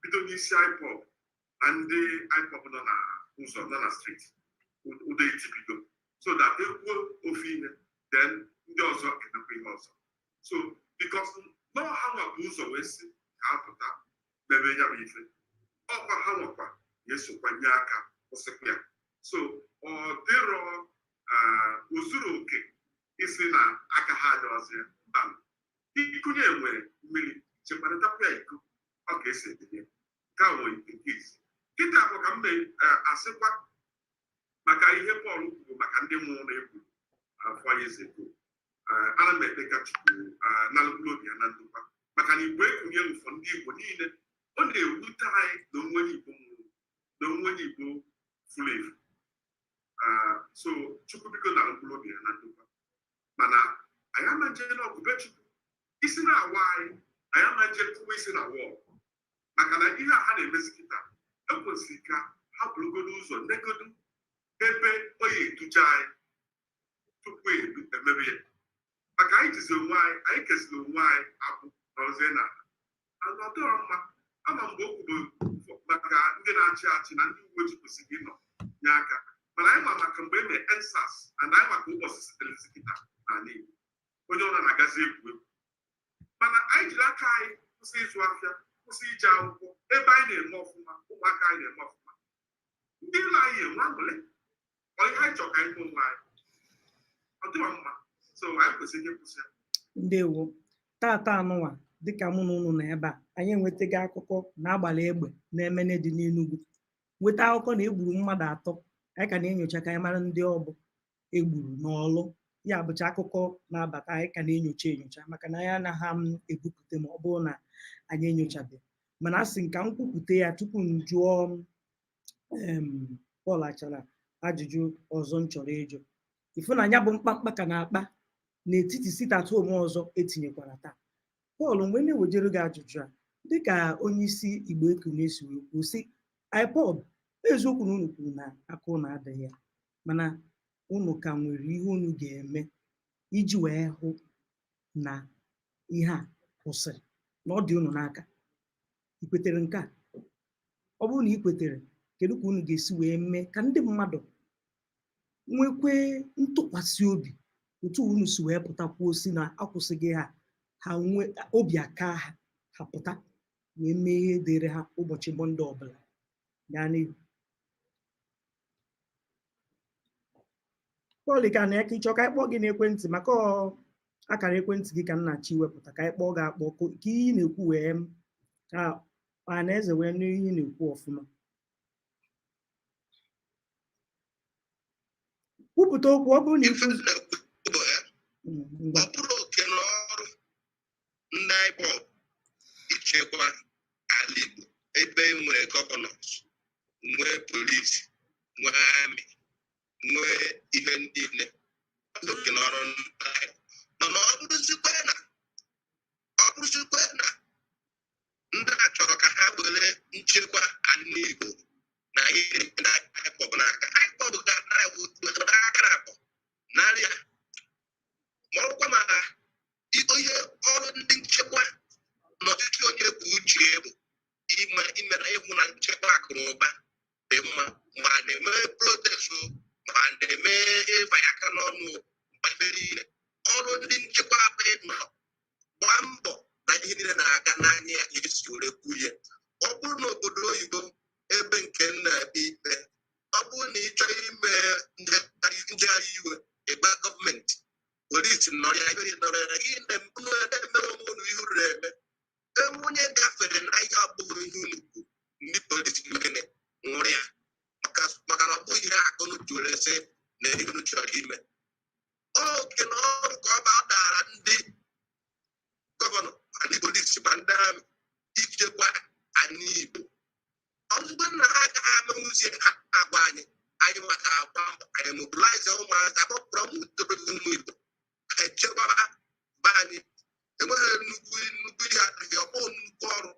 bido n'isi IPOB na ndị IPOB nọ na ụzọ, nọ na street, ụdọ etibigo, so that ekwuo ofu ihe, then ndị ọzọ emekwa ihe ọzọ. So because nọ ha nwa bụ ụzọ wee si ka a pụta mebe ya bụ ife, ọkwa ha nwakwa ga-esokwa nye aka kwụsịkwa ya. So ọ dịrọ o zuru oke isi na aka ha adịghịzị ya. Mba, ikunye nwere mmiri chekwarịtakwa ya iko ọ ka esi edebe nke a nwere nke izi kịta bụ ka m asịkwa maka ihe Pọl kwuru maka ndị nwụrụ ekwuru afọ years ago. Ana m ekpe ka Chukwu na mkpụrụ obi ya na ndokwa, maka na Igbo ekunye ụfọ ndị Igbo niile. Ọ na-ewute anyị na onwe Igbo nwụrụ, na onwe Igbo furu efu. So Chukwu biko na mkpụrụ obi ya na ndokwa. Mana anyị ama nje n'ọgụ be Chukwu isi na-awa anyị, anyị ama nje kụwa isi na wall, maka na ihe a ha na-emezi kịta ekwesịrị ka ha burugodo ụzọ negodo ebe ọ ya etuje anyị tupu emebe ya, maka anyị jizi onwe anyị, anyị kesịrị onwe anyị akwụ n'ọzie na anụ ọdịrọ mma. Ama mgbe o kwuru maka ndị na-achị achị na ndị uwe ojii kwesịrị ịnọ nye aka, mana anyị ma maka mgbe e mere EndSARS, and anyị maka ụbọchị sitere kịta n'ala Igbo, onye ọra na-agazi egwu egwu, mana anyị jiri aka anyị Kwụsị ịzụ afịa, kwụsị ije akwụkwọ, ebe anyị na-eme ọfụma, ụmụaka anyị na-eme ọfụma, ndị ụlọ anyị enwe aṅụrị. Ọ ihe anyị chọrọ ka anyị mee onwe anyị, ọ dịghị mma. So anyị kwesịrị ịkwụsị ya. Ndewo. Tata anụnwa, dịka mụ na ụnụ nọ ebe a, anyị enwetaghị akụkọ na agbara egbe na-emene dị n'Enugu, nweta akụkọ na egburu mmadụ atọ. Anyị ka na-enyocha ka anyị mara ndị ọ bụ egburu n'ọlụ. Ya bụcha akụkọ na-abata, anyị ka na-enyocha enyocha, maka na anyị anaghị m ebupụta ma ọ bụrụ na anyị enyochabeghị. Mana a sị m ka m kwupụta ya tupu m jụọ Paul Achara ajụjụ ọzọ m chọrọ ịjụ. Ịfụ na ya bụ mkpamkpa ka na-akpa n'etiti sit at home ọzọ etinyekwara taa. Paul, mgbe na-ewejere gị ajụjụ a, dịka onye isi Igbo Ekunie si wee kwuo sị IPOB, eziokwu na unu kwuru na aka unu adịghị ya, mana unu ka nwere ihe unu ga-eme iji wee hụ na ihe a kwụsịrị, na ọ dị unu n'aka. Ị kwetere nke a? Ọ bụrụ na ị kwetere, kedu ka unu ga-esi wee mee ka ndị mmadụ nwekwee ntụkwasị obi otu unu si wee pụta kwuo si na akwụsịghị ha, ha nwee obi aka ha, ha pụta wee mee ihe dịrị ha ụbọchị Mọnde ọbụla? Gaa n'ihu, Paul. Ka na aka ịchọ ka anyị kpọọ gị n'ekwentị, maka ọ akara ekwentị gị ka m na-achọ iwepụta ka anyị kpọọ gị akpọ, ka ihe ị na-ekwu wee ka ọha na eze wee nụ ihe ị na-ekwu ọfụma. Kwupụta okwu ọ bụrụ na Ife ikwu m na-ekwu bụ ya, ngwa. Ọ bụrụ oke na ọrụ ndị IPOB ichekwa ala Igbo, ebe e nwere governors, nwee polisi, nwee army, nwee ihe niile, ọ bụ oke na ọrụ ndị IPOB. Mana ọ bụrụzikwa na ndị a chọrọ ka ha were nchekwa ala Igbo na ihe na IPOB n'aka, IPOB ga-anara wetara aka na abụọ narị ya, ma ọ bụkwa ma ihe ọrụ ndị nchekwa n'ọchịchị onye kwuo uche bụ ime ime na ịhụ na nchekwa akụ na ụba dị mma, ma a na-eme protest, ma a na-eme ịbanye aka n'ọnụ, ma ebe niile. Ọrụ ndị nchekwa abụghị nọ gbaa mbọ na ihe niile na-aga n'anya ya esi were kwuye. Ọ bụrụ na obodo oyibo ebe nke m na-ekpe ikpe, ọ bụrụ na ị chọrọ ime njegharị iwe, ịgba gọọmenti polisi nọrọ ya, ebe nọrọ ya, gị na-emere onwe unu ihe unu na-eme. Ebe onye gafere na ihe abụghị ihe unu kwu, ndị polisi gịnị nwụrụ ya, maka na ọ bụghị ihe akụnụ jụrụ ese na ihe unu chọrọ ime. Oke na ọrụ ka ọ ba dara ndị governor ma ndị polisi ma ndị army ichekwa ala Igbo. Ọzụgbo na ha agaghị amenwuzie, ha agwa anyị, anyị maka agba mbọ anyị mobilize ụmụazị, akpọpụrụ ụmụ Igbo echekwaba be anyị. Enweghị nnukwu ihe adịghị, ọ bụghị nnukwu ọrụ.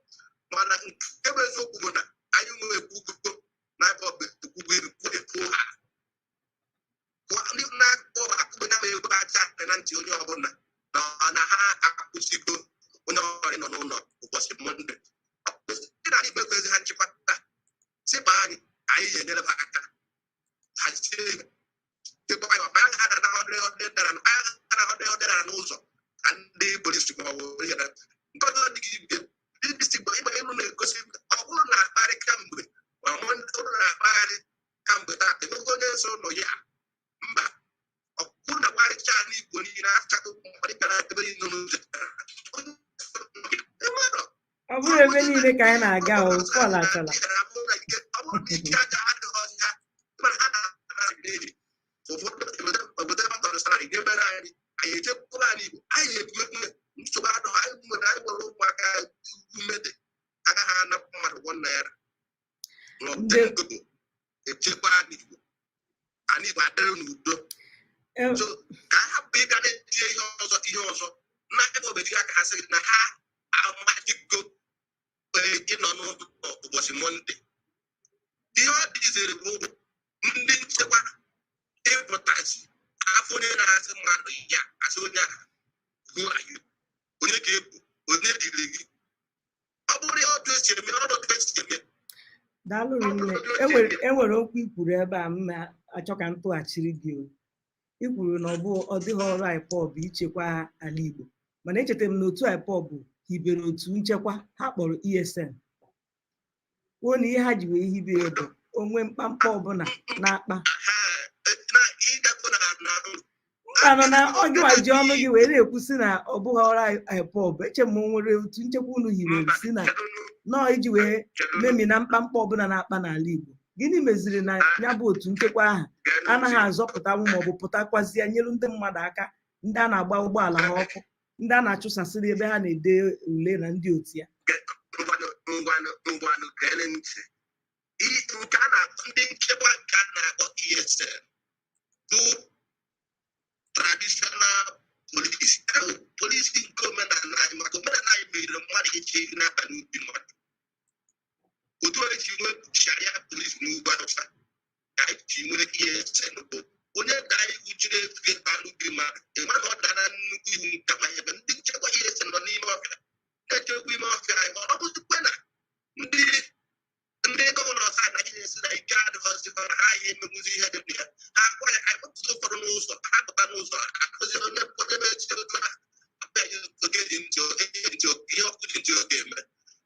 Mana nke bụ eziokwu bụ na anyị nwe ekwugo na IPOB ekwugo ekwu ekwu ha ndị na-akpọ akụkọ ya ego aja na ntị onye ọbụla na ha akwụsịgo onye ọbụla nọ n'ụlọ ụbọchị Mọnde. Ndị na igbe ekwezi ha nchịkwata sịkpa anyị, anyị ga-enyere ha aka hazie chekwa ya. Ha na 100 100 naira, ha na 100 100 naira n'ụzọ ka ndị polisi ma ọ bụ ihe na nke ọzọ dị ka ibe BBC Igbo ịgba elu na-egosi. Ọ bụrụ na akparị kamgbe ma ụlọ na-akpagharị kamgbe taa, enweghị onye so ụlọ ya mba. Ọ bụrụ na kparịcha n'Igbo niile achago mkparịkara ebe niile n'ụzọ. Ọ bụrụ ebe niile ka anyị na-aga o, Paul Achara. Ọ bụrụ na ike aja adịghị ọcha, mana ha na-eri obodo ebe tọrọ salary ga-ebere anyị, anyị echekwala anyị Igbo, anyị ebu nsogbu adịghị. Anyị nwere ụmụaka ume dị, agaghị anapụ mmadụ ₦1 ma ọ bụ kobo. Echekwa anyị Igbo, anyị Igbo adịrị n'udo. So ka a hapụ ịbịa na-etinye ihe ọzọ, ihe ọzọ na ebe obejighị aka ha sị na ha amachigo ịnọ n'ụlọ ụbọchị Mọnde. Ihe ọ dịziri bụ ndị nchekwa ịpụtazi afọ onye na-asị mmadụ ya asị onye ahụ, "Who are you? Onye ka ebu onye dịrị gị?" Ọ bụrụ ya otu esi eme, ọ bụ otu esi eme. Daalụ rinne. Enwere okwu i kwuru ebe a m na-achọ ka m tụghachiri gị. O i kwuru na ọ bụ ọ dịghị ọrụ IPOB ichekwa ala Igbo, mana echetara m na otu IPOB Hibere otu nchekwa ha kpọrọ ESN, kwuo na ihe ha ji wee hibe ya bụ onwe mkpamkpa ọbụla na-akpa. Ha na ịgakọ na Mba, nọ na ọ gịwa ji ọnụ gị wee na-ekwu sị na ọ bụghị ọrụ IPOB. Eche m o nwere otu nchekwa unu hiwere si na nọọ iji wee memina mkpamkpa ọbụla na-akpa n'ala Igbo. Gịnị meziri na ya bụ otu nchekwa ahụ anaghị azọpụtanwu maọbụ pụtakwazie nyelu ndị mmadụ aka, ndị a na-agba ụgbọala ha ọkụ, ndị a na-achụsasịrị ebe ha na-ede ule na ndị otu ya? Ngwanụ, ngwanụ, ngwanụ, gee ntị. Nke a na-akpọ ndị nchekwa nke a na-akpọ ESN bụ traditional police, police nke omenala anyị, maka omenala anyị mere mmadụ iche ehi n'aba n'ubi mmadụ. Otu esi nwee Sharia police n'ugwu Awụsa ka anyị ji nwee ESN, bụ onye daa iwu jiri efu baa n'ubi mmadụ, ịma na ọ dara nnukwu iwu. Kama ebe ndị nchekwa ESN nọ n'ime ọfịa na-echekwa ime ọfịa anyị, ọ bụzikwa na ndị governor anaghị esi na ike adịghịzi ha, na ha ya emenwuzi ihe dị na ya, ha akwa ya anyị kpọpụta ụfọdụ n'ụzọ, ha pụta n'ụzọ akụzi onye onye echi otu ha oge ji ntị ihe ntị ihe ọkụ ji ntị oge eme.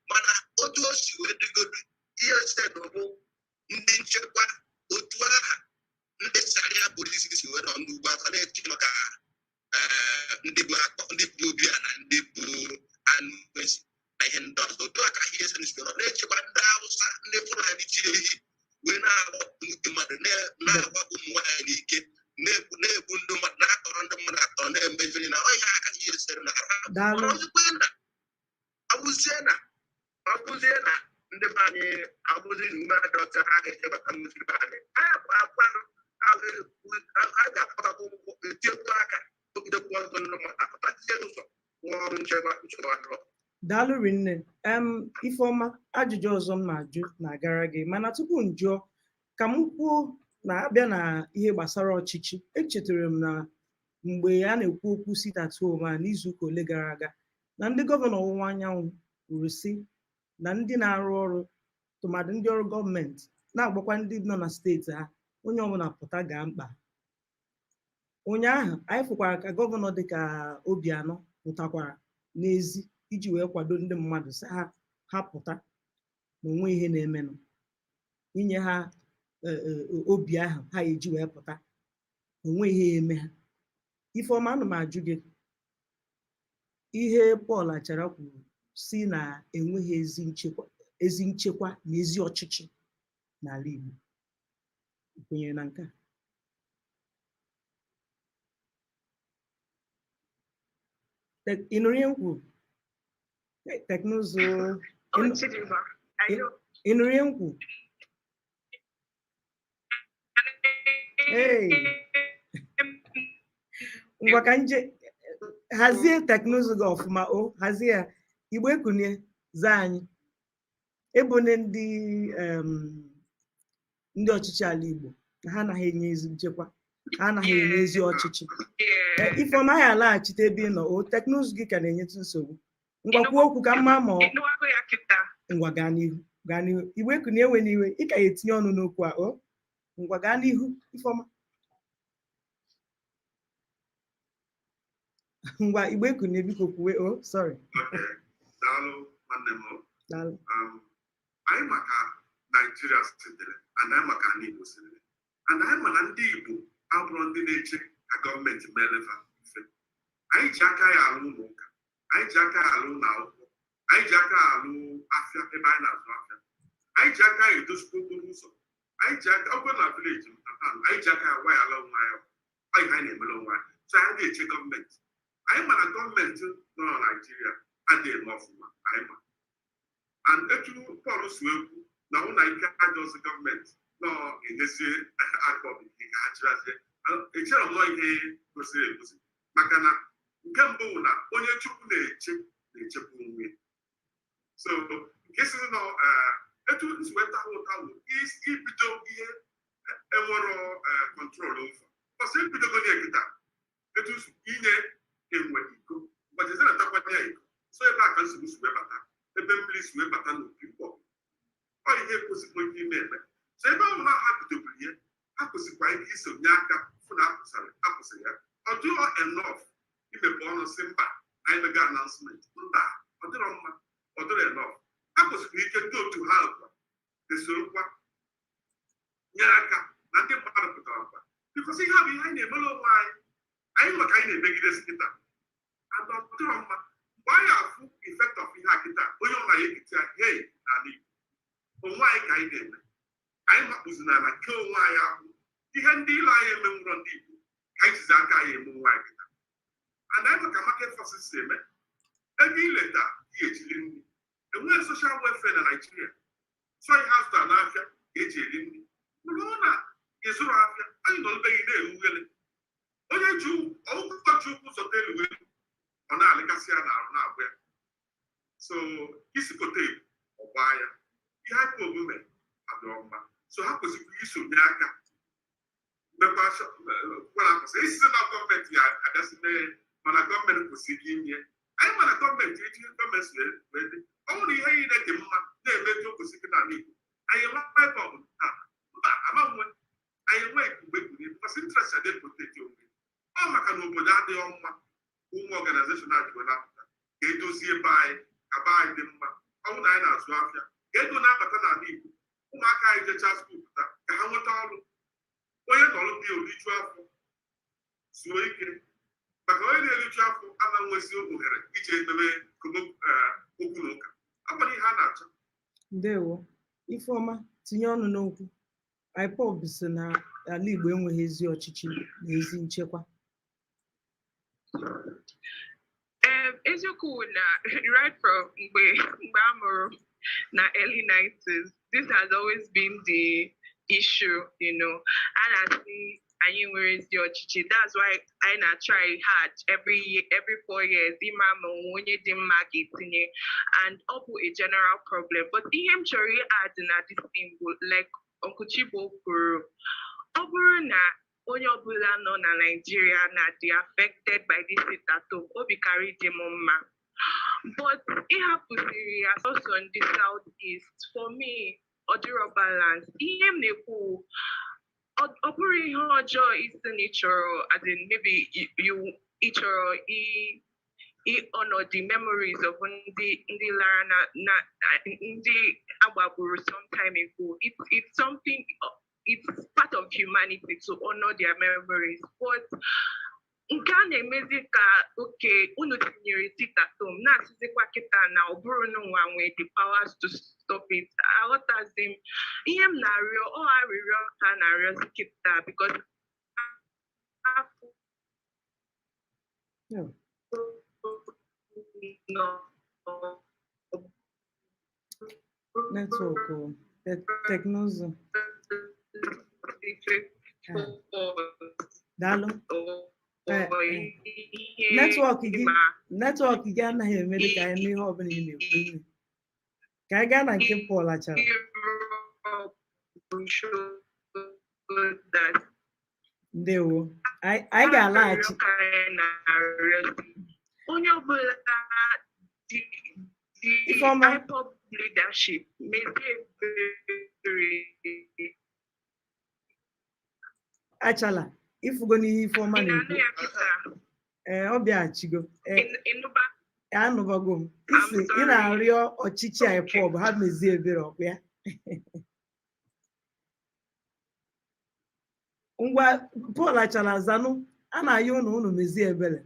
Mana otu o si wee dịgodu, ihe esen bụ ndị nchekwa otu aha ndị Sharia police si wee nọ n'ugwu aka na-eche maka ndị bụ akọ, ndị bụ obi a na ndị bụ anụ ezi na ihe ndị ọzọ. Otu a ka ihe esen si nọ na-echekwa ndị Awụsa, ndị Fulani ji ehi wee na-agba ndị mmadụ, na-agba ụmụ nwaanyị n'ike, na-egbu ndị mmadụ, na-atọrọ ndị mmadụ atọrọ, na-eme ife na ọ ihe aka ihe esen na Daalụ. Ọ bụzie na ndị be anyị abụzi ume adọta ha ga-echebata mmiri be anyị, anyị akwanụ a ga-akpọtakwa ụgwọ, etiekwu aka ogidekwu ọzọ, ndị mmadụ akpọtazie ụzọ rụọ ọrụ nchekwa, nchekwa dụrọ. Daalụ rinne. Ifeọma, ajụjụ ọzọ m na-ajụ na-agara gị, mana tupu m jụọ, ka m kwuo na abịa na ihe gbasara ọchịchị, echetara m na mgbe a na-ekwu okwu sit at home a n'izuụka ole gara aga, na ndị governor ọwụwa anyanwụ kwuru sị na ndị na-arụ ọrụ, tụmadị ndị ọrụ gọọmenti, na-agbakwa ndị nọ na steeti ha, onye ọbụla pụta gaa mkpa. Ụnyaahụ anyị fụkwara ka governor dịka Obianọ pụtakwara n'ezi iji wee kwado ndị mmadụ, sị ha ha pụta na onwe ihe na-emenụ, inye ha obi ahụ ha eji wee pụta na onwe ihe ya eme ha. Ifeọma, ana m ajụ gị ihe Paul Achara kwuru si na enweghị ezi nchekwa na ezi ọchịchị n'ala Igbo. Ị kwenyere na nke a? Ị nụrụ ihe m kwuru? Teknụzụ. Oh, Chidimma, I know. Ị nụrụ ihe m kwuru? Hey. Ngwa, ka nje hazie teknụzụ gị ọfụma. O hazie ya. Igbo ekunie, zaa anyị. Ebone ndị ọchịchị ala Igbo na ha anaghị enye ezi nchekwa, ha anaghị enye ezi ọchịchị. Ifeọma, anyị alaghachite ebe ị nọ. O teknụzụ gị ka na-enyetụ nsogbu. Ngwa, kwuo okwu ka mma ma ọ Ịnụwago ya kịta? Ngwa, gaa n'ihu, gaa n'ihu. Igbo ekunie, ewe n'iwe, ị ka ya etinye ọnụ n'okwu a. O ngwa, gaa n'ihu, Ifeọma. Ngwa, Igbo ekunie, biko kwuwe. O sorry. Okay, daalụ nwanne m. Daalụ. Anyị maka Naijiria si dịrị and anyị maka ala Igbo si dịrị and anyị ma na ndị Igbo abụrụ ndị na-eche ka gọọmenti meelefa mfe. Anyị ji aka ya alụ ụlọ ụka, anyị ji aka ya alụ ụlọ akwụkwọ, anyị ji aka ya alụ afịa ebe anyị na-azụ afịa, anyị ji aka ya edozikwa okporo ụzọ, anyị ji aka ọgwụ na village m na town, anyị ji aka ya wayala onwe anyị. Ọ ihe anyị na-emere onwe anyị, so anyị na-eche gọọmenti? Anyị ma na gọọmenti nọ na Naijiria adịghị eme ọfụma. Anyị ma and etu Paul si wee kwu na hụ na ike adịghịzi gọọmenti nọ enyezie aka ọbịbị ka ha chịrazie, echere m nọ ihe gosiri egosi, maka na nke mbụ bụ na onye Chukwu na-eche na-echekwa onwe ya. So nke siri nọ etu nsi wee tawa ụta bụ ibido ihe enwero control over ọsọ ebidogo ya kịta, etu inye enwe iko gbajezi na takwanye ya iko. So ebe a ka nsogbu si wee bata, ebe mmiri si wee bata n'opi mkpọ. Ọ ihe kwesịrị ike ime eme. So ebe ahụ na ha bidoburu ihe, ha kwesịkwa ike iso nye aka fụ na akwụsịrị ya. Ọ dịghọ enough imepe ọnụ si mba, na anyị mega announcement. Mba. Ọ dịrọ mma, ọ dịrọ enough. Ha kwesịrị ike ndị otu ha kwa esorokwa nyere aka na ndị mmadụ pụtara kwa, because ihe a bụ ihe anyị na-emere onwe anyị. Anyị maka anyị na-emegidesi kịta and ọ dịrọ mma. Mgbe anyị afụ effect of ihe a kịta, onye ọ na-ya ekiti ya hei n'ala Igbo, onwe anyị ka anyị na-eme. Anyị makpụzi n'ala kee onwe anyị ahụ. Ihe ndị ilo anyị emenwụrọ ndị Igbo ka anyị jizi aka anyị eme onwe anyị kịta. And anyị maka market forces si eme ego ileta ihe ejiri nri. Enweghị social welfare na Nigeria, so ihe azụtara n'afịa ka eji eri nri. Mana ọ na ịzụrụ afịa, anyị nọrọbeghị na-erughele onye ji ọgwụgwọ ji ụkwụ zọta elu elu, ọ na-alịkasị ya n'arụ na-abụ ya. So isi kote ebu ọgba ya. Ihe aka omume adịrọ mma, so ha kwesịrị iso nye aka mekwa kwara akwụsị isizi na gọọmenti ya abịasị mee. Mana gọọmenti kwesịrị inye anyị, mana gọọmenti eji gọọmenti si wee dị. Ọ bụrụ na ihe niile dị mma na-eme etu o kwesịrị n'ala Igbo, anyị enwe ebe ọ bụ taa mba ama nwe anyị enwe mgbe eburu because interest adị protect onwe ọ, maka na obodo adịghị mma. Ụmụ organization a jiwe na-apụta ka edozie ebe anyị, ka be anyị dị mma. Ọ bụrụ na anyị na-azụ afịa, ka ego na-abata n'ala Igbo, ụmụaka anyị jechaa school pụta ka ha nweta ọrụ, onye nọrọ dị oriju afọ zuo ike, maka onye na-eriju afọ ama nwezi ohere iji ememe okwu na ụka akwara ihe a na-achọ. Ndewo, Ifeọma, tinye ọnụ n'okwu. IPOB si na ala Igbo enweghị ezi ọchịchị na ezi nchekwa. Eziokwu na right from mgbe a mụrụ na early 90s, this has always been the issue. A na-asị anyị nwere ezi ọchịchị. That's why anyị na-try hard every year, every 4 years, ịma ma onwe onye dị mma ga-etinye, and ọ bụ a general problem. But ihe m chọrọ add na this thing bụ, like Uncle Chibo kwuru, ọ bụrụ na onye ọbụla nọ na Nigeria na dị affected by this sit at home, obi karị dị m mma. But ịhapụsiri ya sọsọ ndị South East, for me, ọ dịrọ balance. Ihe m na-ekwu, ọ bụrụ ihe ọjọọ isi na ị chọrọ, as in maybe you ị chọrọ i honor the memories of ndị lara na ndị agbagburu some time ago. It's something, it's part of humanity to honor their memories. But nke a na-emezi ka oke unu tinyere sit at home, na-asịzikwa kịta na ọ bụrụ na nwa nwee the powers to stop it. Aghọtazi m ihe m na-arịọ. Ọ arịrịọ ka a na-arịọzi kịta because afọ nọ. Network teknụzụ. Daalụ. Network gị, network gị anaghị eme dị ka anyị nụ ihe ọbụla ị na-ekwu nne. Ka anyị gaa na nke Paul Achara. Ndewo. Anyị ga-alaghachi. Onye ọbụla dị Ifeọma. IPOB leadership mezie ebere. Achala ifugo n'ihe Ifeọma Ị na-anụ na-ekwu. ya kịta? Ee, ọ bịaghachigo. Ee. Ịnụba? Anụbago m. I'm Isi ị sorry. na-arịọ ọchịchị Okay. IPOB ha mezie ebere ọkwa ya. Ngwa, Paul Achara, zanụ. A na-ayọ ụnụ, ụnụ mezie ebere.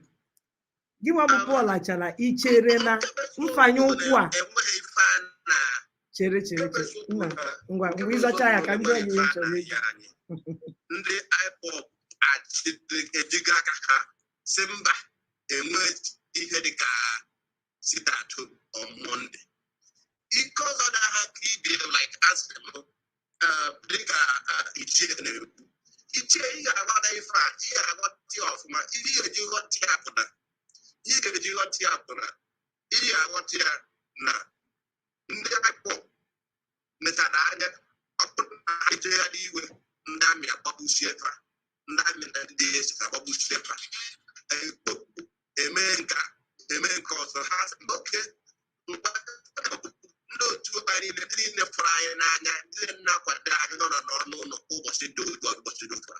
Gị nwa bụ Paul Achara, i chere na mfanye ụkwụ a Enweghị ife a na Chere, chere, chere nna. Ngwa, mgbe ịzacha ya ka m jụọ gị ihe m chọrọ ịjụ. Ndị IPOB ejigo aka ha si mba, enwe ihe dịka sit at home on Monday. Ike ọzọ na ha ka ibe, like asị m, dịka ichie na-ekwu, ichie, ị ga-aghọta ife a, ị ga-aghọta ya ọfụma. Ihe ị ga-eji ghọta ya bụ na ihe ị ga-eji ghọta ya bụ na ị ga-aghọta ya na ndị IPOB mechara anya, ọ bụrụ na ha ejegharị iwe, ndị army agbagbusie fa, ndị army na ndị DSS agbagbusie fa, eme nke a, eme nke ọzọ. Ha sị mba, oke ndị otu anyị niile, ndị niile fụrụ anyị n'anya, ndị niile na-akwado anyị nọ n'ọnụ ụlọ ụbọchị dị otu a, ụbọchị dị otu a,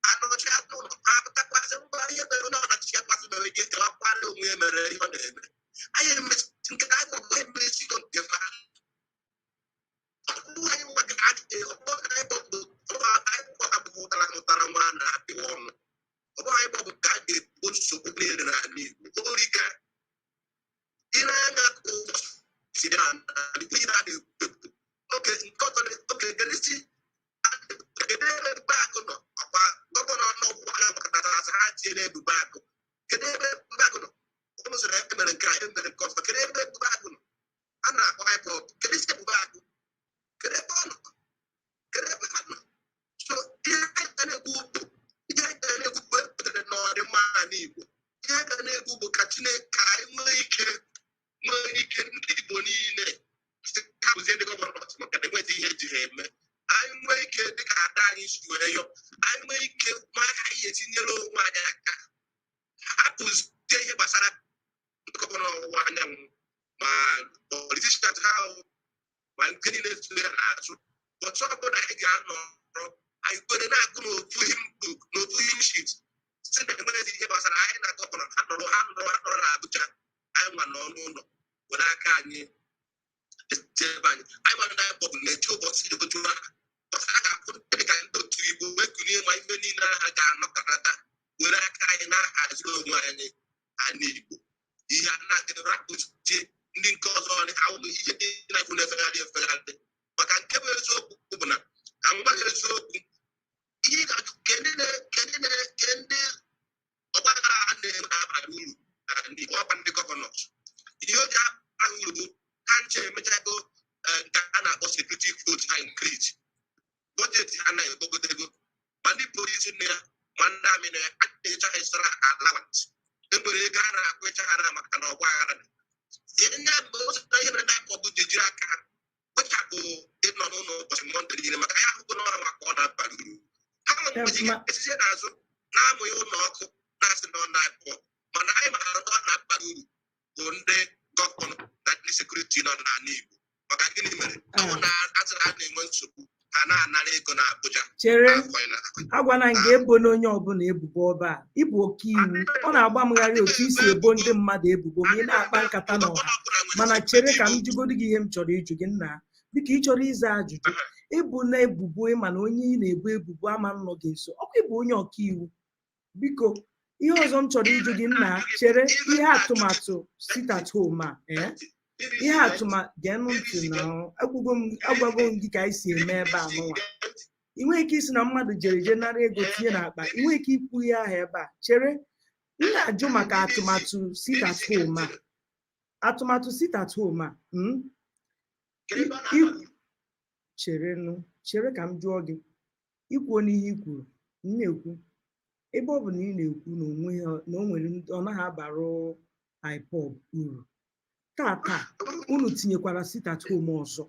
anọchi anụ ụlọ ha pụtakwasị ngwa ihe mere onye ọnachi ya kwasị mere ihe kewakwala onwe ya mere ihe ọ na-eme. Anyị emechaa Nke IPOB emesigo nke fa. Ọ bụghị anyị nwa ọ bụghị IPOB, IPOB abụghị ụtara mụtara nwa a na-apịwa ọnụ. Ọ bụghị IPOB ka a ga-ebu nsogbu niile n'ala Igbo. Orika ị na-anya ka ụbọchị si dị n'ala Igbo, ihe a na-ekwu ekwu. Oke nke ọzọ oke kedụzi kedu ebe Ebube Agụ nọ? Ọkwa governor n'ọgwụgwọ anyanwụ kọtara asị ha tinyere Ebube Agụ. Kedu ebe Ebube Agụ nọ? Ụnụ sịrị emere nke a, emere nke ọzọ. Kedu ebe Ebube Agụ nọ? A na-akpọ IPOB. Kedu isi Ebube Agụ? Kedu ebe ọ nọ? Kedu ebe ha nọ? So ihe anyị ga na-ekwu bụ, ihe anyị ga na-ekwu bụ epụtara n'ọdịmma ala Igbo. Ihe anyị ga na-ekwu bụ ka Chineke ka anyị nwee ike ndị Igbo niile si ha bụzie ndị governor, maka na enweghị ihe eji ha eme. Anyị nwee ike, dịka ada anyị si wee yọ, anyị nwee ike ma anyị etinyere onwe anyị aka, hapụzie ihe gbasara ndị governor ọwụwa anyanwụ ma politicians ha ahụ, ma nke niile so ya n'azụ. Ọtụ ọbụla anyị ga-anọrọ, anyị kwere na-agụ n'ofu hymn book, n'ofu hymn sheet, si na enweghị ihe gbasara anyị na governor. Ha nọrọ na Abuja, anyị nwa nọ n'ụlọ were aka anyị ebe anyị. Anyị mara na IPOB na-eche ụbọchị dị otu a, ụbọchị a ga-afụ ndị ka ndị otu Igbo wee kulie, ma ife niile ha ga-anọkọnata were aka anyị na-ahaziri onwe anyị ala Igbo. Ihe a na-adịrị rapụzie ndị nke ọzọ ha ụmụ ihe dị na-ekwu na-efegharị efegharị. Maka nke bụ eziokwu bụ na ka m gwa gị eziokwu, ihe ị ga-ajụ, ke ndị ọgbaghara a na-eme abalị uru na ndị Igbo? Ọkwa ndị governors. Ihe o ji abara uru bụ ha nche emechago nke a na-akpọ security vote. Ha increase budget, ha na-egbogote ego, ma ndị polisi nọ ya, ma ndị army nọ ya, a na-enyecha ha extra allowance. Enwere ego a na-akwụ ịcha ha na maka na ọgba aghara dị. Ihe ndị a bụ ụzọ ihe mere ndị IPOB ji ejiri aka ha kpochapụ ịnọ n'ụlọ ụbọchị Monday niile, maka ya ahụgo n'ọha, maka ọ na-abara uru. Ha nwere esizie n'azụ na-amụghị ụlọ ọkụ na-asị na ọ na-IPOB, mana anyị maara na ọ na-abara uru bụ ndị governor na ndị security nọ n'ala Igbo. Maka gịnị mere ọ bụ na asịrị ha na-enwe nsogbu, ha na-anara ego na Abuja? Chere. Afọ Agwana m gị ebo na onye ọbụla ebubo ọba a ịbụ ọkaiwu, ọ na-agba mgharị otu isi ebo ndị mmadụ ebubo ma ị na-akpa nkata n'ọha. Mana chere ka m jụgodu gị ihe m chọrọ ịjụ gị, nna. Biko, ị chọrọ ịza ajụjụ ịbụ na ebubo, ịma na onye ị na-ebo ebubo ama nnọ gị nso, ọkwa ịbụ onye ọkaiwu. Biko, ihe ọzọ m chọrọ ịjụ gị, nna, chere. Ihe atụmatụ sit at home a, ihe atụmatụ, geenụ ntị na agwago m, agwago m gị ka anyị si eme ebe a nụnwa. Ị nweghị ike isi na mmadụ jere je nara ego tinye n'akpa. Ị nweghị ike ikwu ihe ahụ ebe a. Chere, m na-ajụ maka atụmatụ sit at home a, atụmatụ sit at home a, Cherenụ, chere ka m jụọ gị. Ikwuo n'ihe i kwuru, m na-ekwu ebe ọ bụ na ị na-ekwu na onwe ha na o nwere ọ naghị abara IPOB uru. Tata unu tinyekwara sit at home ọzọ,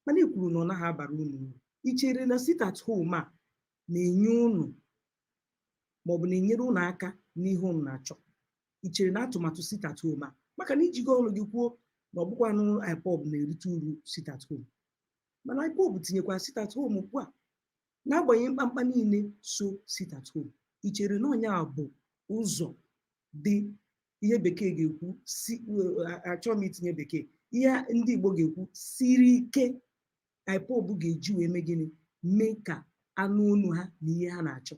mana ị kwuru na ọ naghị abara unu uru. Ị chere na sit at home a na-enye unu maọbụ na-enyere unu aka n'ihe unu na-achọ? Ị chere na atụmatụ sit at home a, maka na ijigo ọnụ gị kwuo na ọ bụkwanụ IPOB na-erite uru sit at home, mana IPOB tinyekwara sit at home ugbu a n'agbanyeghị mkpamkpa niile so sit at home, ị chere na ọnya bụ ụzọ dị ihe bekee ga-ekwu si, achọghị m itinye bekee, ihe ndị Igbo ga-ekwu siri ike, IPOB ga-eji wee mee gịnị? Mee ka anụ onu ha na ihe ha na-achọ?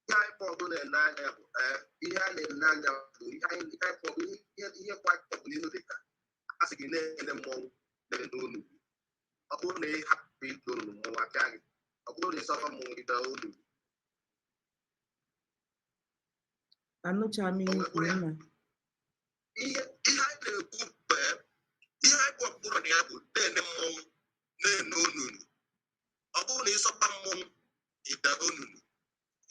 Ihe IPOB na-ele anya bụ ihe a na-ele anya bụ ihe anyị IPOB, ihe kwa IPOB n'ihu, dị ka a sị gị na-ele mmọnwụ na-ele n'olu. Ọ bụrụ na ị hapụ ide olu, mmọnwụ apịa gị. Ọ bụrụ na ị sọrọ mmọnwụ ide olu. Anụcha m ihe i kwuru, nna. Ihe anyị na-ekwu bụ ihe IPOB kwuru na ya bụ na-ele mmọnwụ na-ele onunu. Ọ bụrụ na ịsọpa mmọnwụ ịda onunu,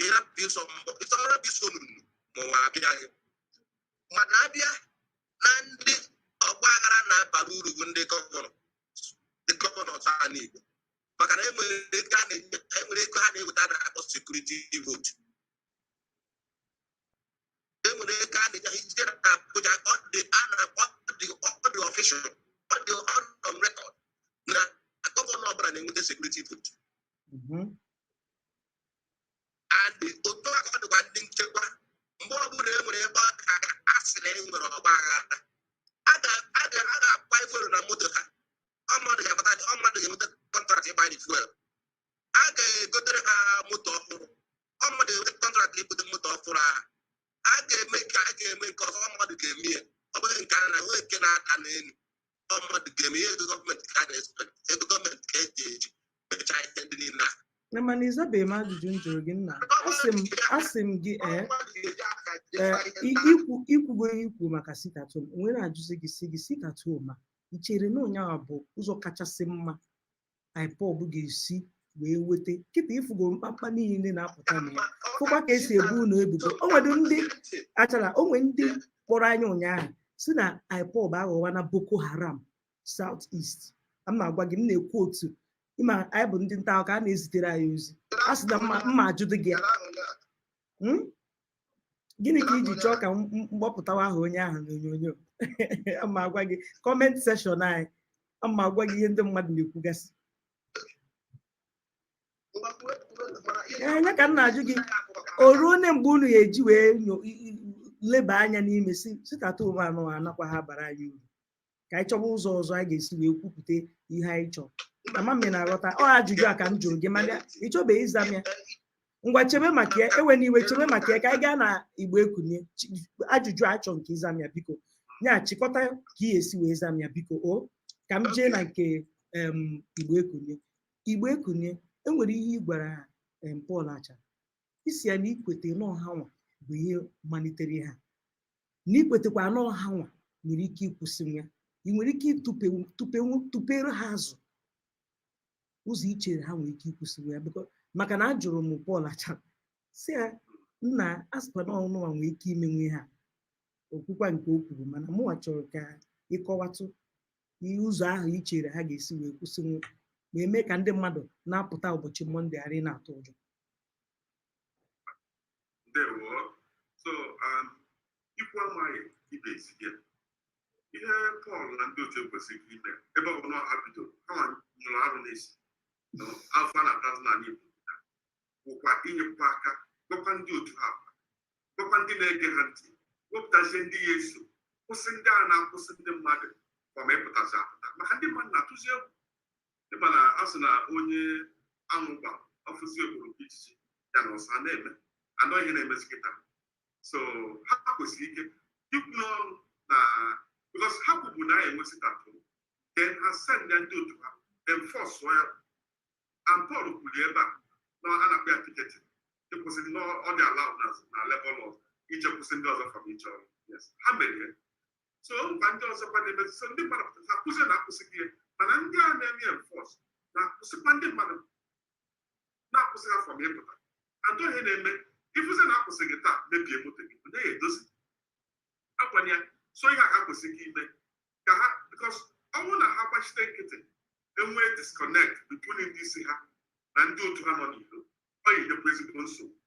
ịrapụ ịsọ mmọ, ịsọrapụ ịsọ onunu, mmọnwụ abịa gị. Mana abịa na ndị ọgba aghara na-abara uru bụ ndị governor, ndị governor ala Igbo, maka na enwere ego a na-enye, enwere ego ha na-eweta na-akpọ security vote. Enwere ego a na-enye ha ijide na Abuja. Ọ dị a na-akpọ ọ dị official, ọ dị on record na governor ọbụla na-enweta security vote. And otu aka ọ dịkwa ndị nchekwa, mgbe ọbụla e nwere ebe a sị na e nwere ọgba aghara, a ga Ịgbanye fuel na moto ha, ọ mmadụ ga-akpata, ọ mmadụ ga-enweta contract ịgbanye fuel. A ga-egotere ha moto ọhụrụ, ọ mmadụ ga-enweta contract igote moto ọhụrụ ahụ. A ga-eme nke a, ga-eme nke ọzọ, ọ mmadụ ga-eme ya. Ọ bụghị nke a na-enwe nke na-aka n'elu, ọ mmadụ ga-eme ihe. Ego gọọmenti ka a na-expect, ego gọọmenti ka eji eji mechaa ihe ndị niile a. Na mana ịzabeghị m ajụjụ m jụrụ gị, nna. Asị m gị, ee, ikwu ikwugo ikwu maka sit at home, nwere ajụzi gị, si gị sit at home a, i chere na ụnyaahụ bụ ụzọ kachasị mma IPOB ga-esi wee weta kịta ịfụgo mkpamkpa niile na-apụta na ya, fụkwa ka esi ebu unu ebubo? O nwere ndị achara, o nwere ndị kpọrọ anya ụnyaahụ si na IPOB aghọwa na Boko Haram South East. M na-agwa gị, m na-ekwu otu ịma anyị bụ ndị nta akụkọ a na-ezitere anyị ozi. A sị na mma ajụdụ gị ya. Gịnị ka iji chọọ ka m mgbapụtawa aha onye ahụ n'onyonyo? Ama agwa gị, comment section anyị, ama agwa gị ihe ndị mmadụ na-ekwugasị. Ee, ya ka m na-ajụ gị, o ruo ne mgbe unu ga-eji wee leba anya n'ime si sit at home anụ anakwa ha bara anyị uru, ka anyị chọba ụzọ ọzọ anyị ga-esi wee kwupụta ihe anyị chọrọ? Ama m ị na-aghọta. Ọ ajụjụ a ka m jụrụ gị, mana ị chọbeghị ịza m ya. Ngwa, chebe maka ya, ewe n'iwe, chebe maka ya ka anyị gaa na Igbo Ekunie. Ajụjụ a chọrọ nke ịza m ya, biko, ya chịkọta ka ị esi wee za m ya, biko. O ka m jee na nke Igbo Ekunie. Igbo Ekunie, enwere ihe ị gwara Paul Achara, isi ya na ikwete n'ọha nwa bụ ihe malitere ha, na ikwetekwa n'ọha nwa nwere ike ịkwụsị ya. Ị nwere ike ịtụpenwu tụpere ha azụ ụzọ i chere ha nwere ike ịkwụsị ya? Biko, maka na ajụrụ m Paul Achara, si ya, nna, asịkwa na ọnụnwa nwere ike imenwe ha okwukwa nke o kwuru, mana mụnwa chọrọ ka ịkọwatụ ihe ụzọ ahụ i chere ha ga-esi wee kwụsịnwu, wee mee ka ndị mmadụ na-apụta ụbọchị Monday ghara ị na-atụ ụjọ. Ndewo. So ikwu amaghị ibe esi ya. Ihe Pọl na ndị otu ekwesịghị ime, ebe ọ bụ na ha bidoro, ha nwa nyụrụ arụ n'esi afọ a na-atazi n'ala Igbo, bụkwa inyekwa aka gwakwa ndị otu ha, gwakwa ndị na-ege ha ntị, wepụtazie ndị ya eso kwụsị ndị a na-akwụsị ndị mmadụ kwa ma ịpụtazi apụta, maka ndị mmadụ na-atụzi egwu. Ịma na a sị na onye anwụ gbara ọfụzi okporoko ijiji ya na ọsọ a na-eme anọ ihe na-emezi kịta. So ha kwesịrị ike ikwu n'ọnụ na because ha kwubu na ya enwe sit at home, then ha send ya ndị otu ha enforce ya. And Paul kwuru ebe a na a na-akpọ ya picketing, ịkwụsị na ọ dị allowed na level of ije kwụsị ndị ọzọ from ije ọrụ. Yes, ha mere ya. So ngwa, ndị ọzọkwa na-emezi, so ndị mmadụ pụtara ha kwụsị na akwụsịghị ya, mana ndị a na-eme enforce na-akwụsịkwa ndị mmadụ, na-akwụsị ha from ịpụta. And ihe na-eme ịfụzi na akwụsịghị taa, mebie moto gị, ọ naghị edozi akwanye ya. So ihe a ha kwesịrị ime ka ha, because ọ bụrụ na ha gbachite nkịtị, enwee disconnect between ndị isi ha na ndị otu ha nọ n'ilo, ọ ga-enyekwa ezigbo nsogbu,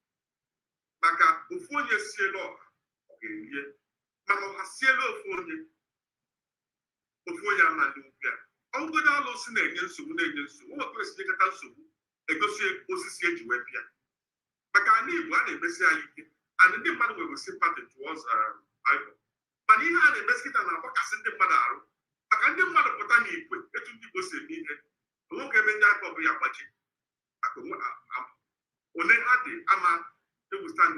maka ofu onye siela ọha ọ ga-erie, mana ọha siela ofu onye, ofu onye ama ndị ukwu ya. Ọgụgodo alụsị na-enye nsogbu, na-enye nsogbu, o nwekwara esi nyekọta nsogbu egosi osisi eji wee pịa. Maka ala Igbo a na-emesi anyị ike and ndị mmadụ nwere sympathy towards IPOB, mana ihe a na-emesi kịta na-agbakasị ndị mmadụ arụ, maka ndị mmadụ pụta n'igwe etu ndị Igbo si eme ihe, onweke ebe ndị IPOB ya agbaji maka onwe one ha dị ama ewustand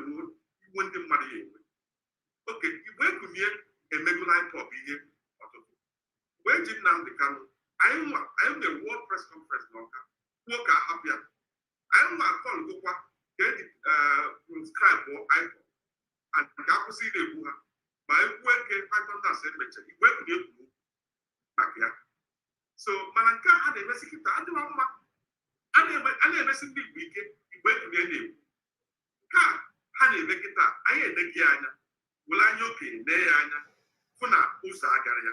iwe ndị mmadụ ya enwe. Oke Igbo Ekunie emegula IPOB ihe ọtụtụ mgbe eji Nnamdị Kanụ. Anyị nwa anyị nwere World Press Conference n'Ọka kwuo ka a hapụ ya. Anyị nwa akọlụgokwa ka eji proscribe IPOB and ka akwụsị ị na-egbu ha, ma ekwu eke Python dance emecha. Igbo Ekunie kwuru maka ya. So mana nke a ha na-emesi kịta adịghị mma. A na-emesi ndị Igbo ike. Igbo Ekunie na-ekwu nke a ha na-eme kịta, anyị eneghị ya anya, were anya okenye nee ya anya, fụ na ụzọ agara ya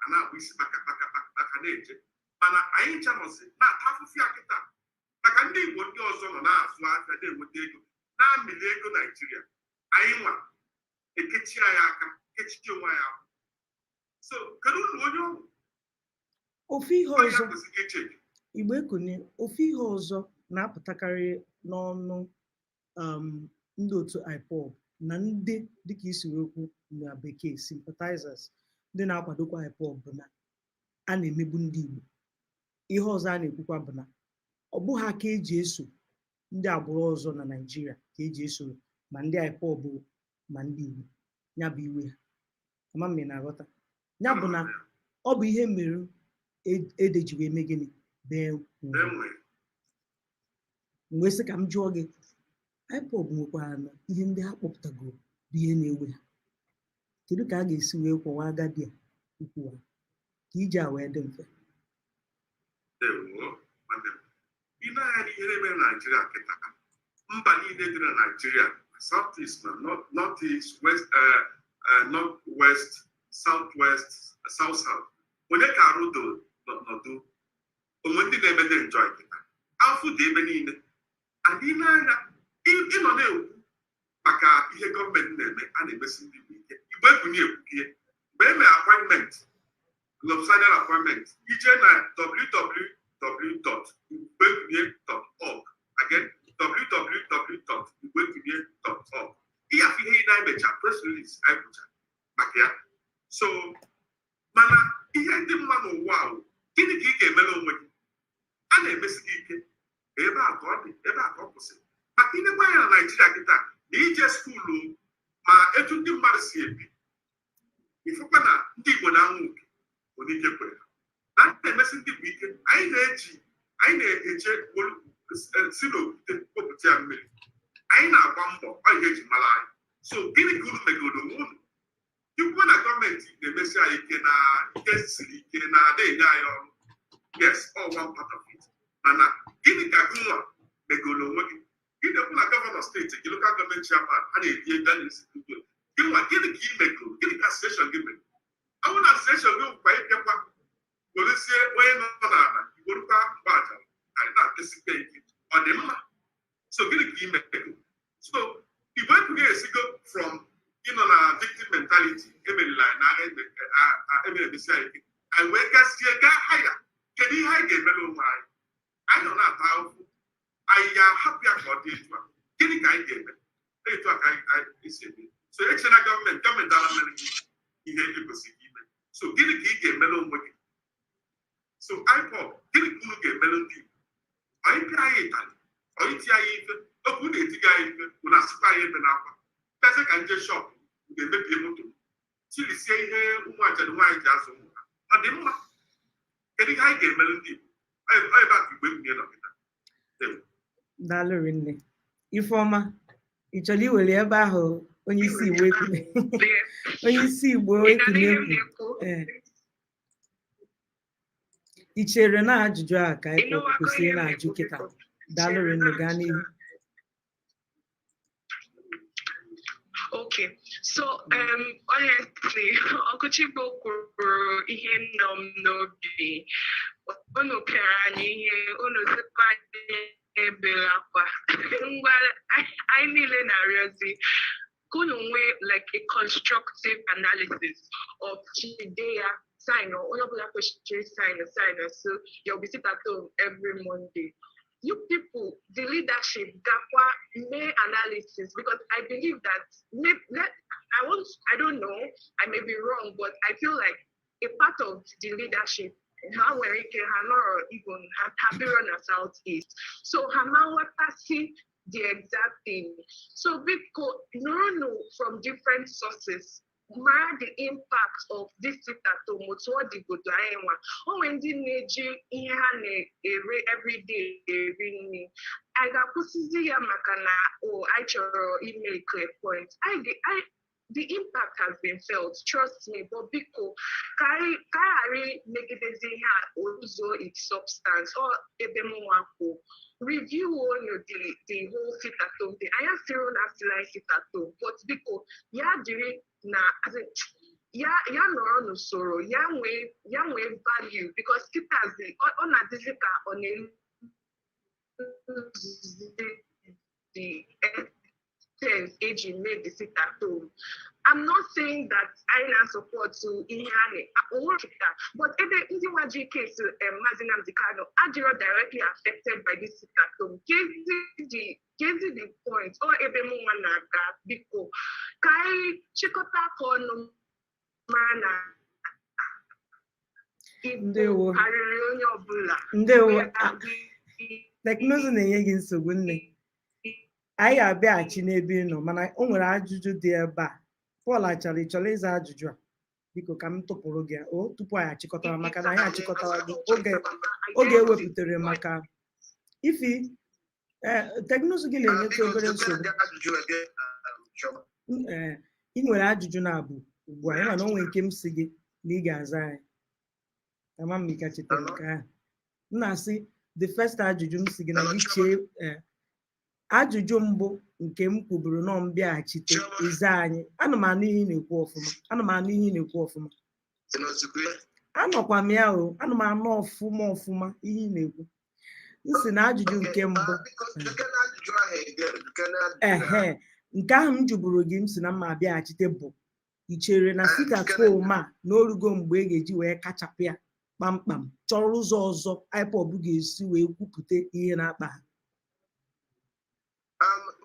a na-agba isi kpaka kpaka kpaka kpaka na-eje, mana anyị ncha nọzi na-ata afụfụ ya kịta, maka ndị Igbo ndị ọzọ nọ na-azụ ahịa, na-enweta ego, na-amịli ego Naijiria. Anyị nwa ekechi anyị aka, kechie onwe anyị ahụ. So kedu uru onye ọgwụ Ofu ihe onye ọzọ kwesịrị iche? Igbo Ekunie, ofu ihe ọzọ na-apụtakarị n'ọnụ ndị otu IPOB na ndị dịka isi wee kwu na bekee sympathizers, ndị na-akwadokwa IPOB, bụ na A na-emegbu ndị Igbo. Ihe ọzọ a na-ekwukwa bụ na ọ bụghị aka eji eso ndị agbụrụ ọzọ na Naịjirịa ka eji eso ma ndị IPOB ma ndị Igbo. Ya bụ iwe ha. Ama m ị na-aghọta. Ya bụ na ọ bụ ihe mere ede ji wee mee gịnị? Bee ngwere. Enwe. Mgbe sị ka m jụọ gị, IPOB nwekwara na ihe ndị ha kpọpụtagoro bụ ihe na-ewe ha. Kedu ka a ga-esi wee kwọwa agadi a ukwu ha ka ije a wee dị mfe? Ewo, nwanne m. Ị na-anya n'ihe na-eme na Naịjirịa kịta, mba niile dị na Naịjirịa, South East na North, North East, West, North West, South West, South South. Onye ka arụ do nọdụ onwe ndị na-eme enjoy kịta? Afụ dị ebe niile. And ị na-anya, ịnọ na-ekwu maka ihe gọọmenti na-eme, a na-emesi ndị Igbo ike. Igbo Ekunie ekwukie mgbe e mere appointment, lopsided appointment. Ije na www.igboekunie.org, again, www.igboekunie.org, ihe afọ ihe niile anyị mecha, press release anyị kwucha maka ya. So mana ihe ndị mma n'ụwa ahụ, gịnị ka ị ga-emere onwe gị? A na-emesi gị ike ebe a ka ọ dị, ebe a ka ọ kwụsịrị. Maka ilekwa anya na Naijiria kịta, na ije school, ma etu ndị mmadụ si ebi, ifụkwa na ndị Igbo na-anwụ oke onike kwere na ndị na-emesi ndị Igbo ike. Anyị na-eji, anyị na-eje si n'okwute kpopụta ya mmiri. Anyị na-agba mbọ, ọ ihe eji mara anyị. So gịnị ka unu megoro onwe unu? Ikwu na gọọmenti na-emesi anyị ike na ike siri ike na ada enye anyị ọrụ, yes, all one part of it. Mana gịnị ka gị nwa megoro onwe gị? Gị na-ekwu na governor steeti gị, local government chairman, a na-eji ego a na-esi gị nwa, gịnị ka ị megoro? Gịnị ka association gị megoro? Ọ bụrụ na association gị bụkwa ịbịakwa werezie onye nọ n'ala igborukwa mgbaja anyị na-atesikwa ike, ọ dị mma. So gịnị ka ị megoro? So Igbo Ekunie esigo from ịnọ na victim mentality, emerila anyị n'agha, emere emesi anyị ike, anyị wee gazie gaa haya. Kedu ihe anyị ga-emere onwe anyị? Anyị nọ na-ata ahụhụ, anyị ga-ahapụ ya ka ọ dị etu a? Gịnị ka anyị ga-eme? Etu a ka anyị esi eme. So echena gọọmenti ala mere gị ihe ekwesịghị ime. So gịnị ka ị ga-emere onwe gị? So IPOB, gịnị ka unu ga-emere ndị Igbo? Anyị pịa anyị ịtalị, anyị tie anyị ife, okwu na-etiga anyị ife, unu asịkwa anyị ebe n'akwa peze ka nje shop ga-emebie moto m, tilisie ihe ụmụ ajadu nwaanyị ji azụ ụmụ ha. Ọ dị mma? Kedu ihe anyị ga-emere ndị Igbo? Ọ ebe a ka Igbo Ekunie nọ kịta. Daalụ rinne. Ifeọma, ị chọrọ iwere ebe ahụ onye isi Igbo Ekunie, onye isi Igbo Ekunie kwu? Ee, ị chere na ajụjụ a ka anyị kwesịrị na-ajụ kịta? Daalụ rinne, gaa n'ihu. Okay, so honestly, Ọkụchigbo kwuru ihe nọ m n'obi. Unu pịara anyị ihe, unu sịkwa anyị ebela akwa. Ngwa, anyị niile na-arịọzi ka unu nwee like a constructive analysis of jide ya, sign onye ọbụla kwesịrị sign, so you'll be sit at home every Monday. You people, the leadership, gakwa may analysis, because I believe that may, let, I won't, I don't know, I may be wrong, but I feel like a part of the leadership, ha nwere ike ha nọrọ even ha biro na Southeast, so ha ma nghọtasị the exact thing. So biko nụrụnụ from different sources, mara the impact of this sit at home, otu ọ dịgodo anyị nwa. O nwere ndị na-eji ihe ha na-ere everyday eri nri. Anyị ga-akwụsịzi ya maka na o anyị chọrọ ime clear point? The impact has been felt, trust me, but biko ka anyị ghara imegidezi ihe a ụzọ its substance. Ọ ebe m nwa kwụ, review onu the whole sit at home thing. Anyị asịrị na asịla sit at home, but biko ya dịrị na, as in, ya nọrọ n'usoro, ya nwee value, because kịtazi ọ na-adịzi ka ọ na-eluzi the essence eji mee the sit at home. I'm not saying that anyị na-support ihe a na kịta, but ebe ndị nwa ji case Maazị Nnamdi Kanu adịrọ directly affected by this sit at home, kezi the point? Ọ ebe m nwa na-aga, biko ka anyị chịkọta aka ọnụ mara na Igbo Ndewo. Karịrị onye ọbụla. Ndewo. We are- Teknụzụ na-enye gị nsogbu, nne. Anyị ga-abịaghachi n'ebe ị nọ, mana o nwere ajụjụ dị ebe a. Pọl achara, ị chọrọ ịza ajụjụ a? Biko, ka m tụpụrụ gị ya, o tupu anyị achịkọtara, maka na anyị achịkọtara gị oge ewepụtara maka ifi ee teknụzụ gị na-enyetụ obere nsogbu. Ajụjụ ege, Chioma. Ee, ị nwere ajụjụ na-abụ ugbu a, ịma na o nwere nke m si gị na ị ga-aza anyị. Ama m ị ka chetara nke ahụ m na-asị. The first ajụjụ m si gị na gị chee, ee, ajụjụ mbụ nke m kwuburu nọ m bịaghachite ịza anyị. Ana m anụ ihe ị na-ekwu ọfụma. Ana m anụ ihe ị na-ekwu ọfụma. Ị nọzikwa ya? Anọkwa m ya o. Ana m anụ ọfụma ọfụma ihe ị na-ekwu. M si na ajụjụ nke mbụ. Ah, biko, jukene ajụjụ ahụ again, jukene ajụjụ ahụ. Ehe, nke ahụ m jụburu gị, m si na mma abịaghachite, bụ i chere na sit at home a na orugo mgbe e ga-eji wee kachapụ ya kpamkpam, chọrọ ụzọ ọzọ IPOB ga-esi wee kwupụta ihe na-akpa ha?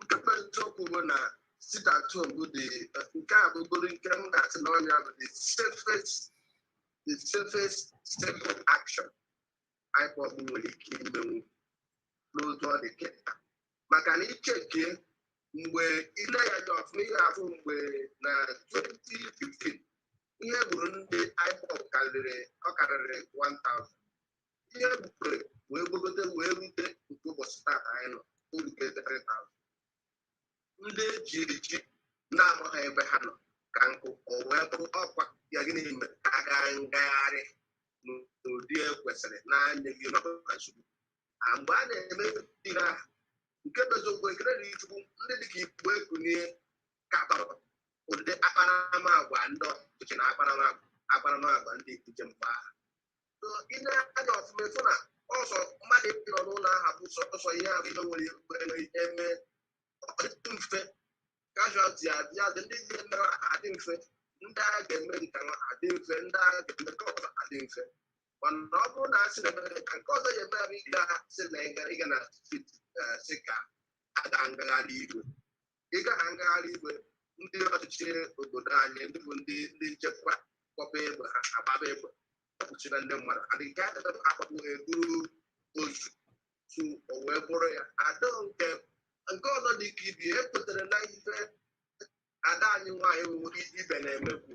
Nke bụ eziokwu bụ na sit at home bụ the nke a bụgoro nke m ga-asị na ọnya bụ the safest simple action IPOB nwere ike imenwu n'otu ọ dị kịta, maka na ichekie mgbe ile ya dị ọfụma, ihe afụ mgbe na 2015 ihe gburu ndị IPOB karịrị, ọ karịrị 1000. Ihe gburu wee gbogote wee rute nke ụbọchị taata anyị nọ, orute 3000. Ndị eji eji na-amaghị ebe ha nọ ka nkụ. O wee bụrụ ọkwa ya, gịnị mere ka a gaa ngagharị n'ụdị ekwesịrị na-anyeghị ka nsogbu? Mgbe a na-eme ihe ahụ, nke bụ eziokwu, ekele dị Chukwu, ndị dịka Igbo Ekunie katọrọ ụdị akparamagwa ndị ọchịchị na akparamagwa ndị njem mgbe ahụ. So ị na-anya ọfụma, ịfụ na ọsọ mmadụ nọ n'ụlọ ahụ bụ sọsọ ihe ahụ ihe nwere eme ọdịtụ mfe. Casualty adị, ndị ji emere adị mfe, ndị agha ga-eme nke nwa adị mfe, ndị agha ga-eme nke ọzọ adị mfe. Mana ọ bụrụ na a sị na emere ka nke ọzọ ya eme bụ ịga sị na ịga na street, sị ka a ga ngagharị igwe, ịga ha ngagharị igwe, ndị ọchịchị obodo anyị, ndị bụ ndị nchekwa, kpọpa egbe, ha agbaba egbe kpụchiri ndị mmadụ adị nke akpapụ ha eburu ozu tu. O wee bụrụ ya ada nke ọzọ dị ka ibi e kwetere na ife ada anyị nwaanyị wụ ibe na-eme bụ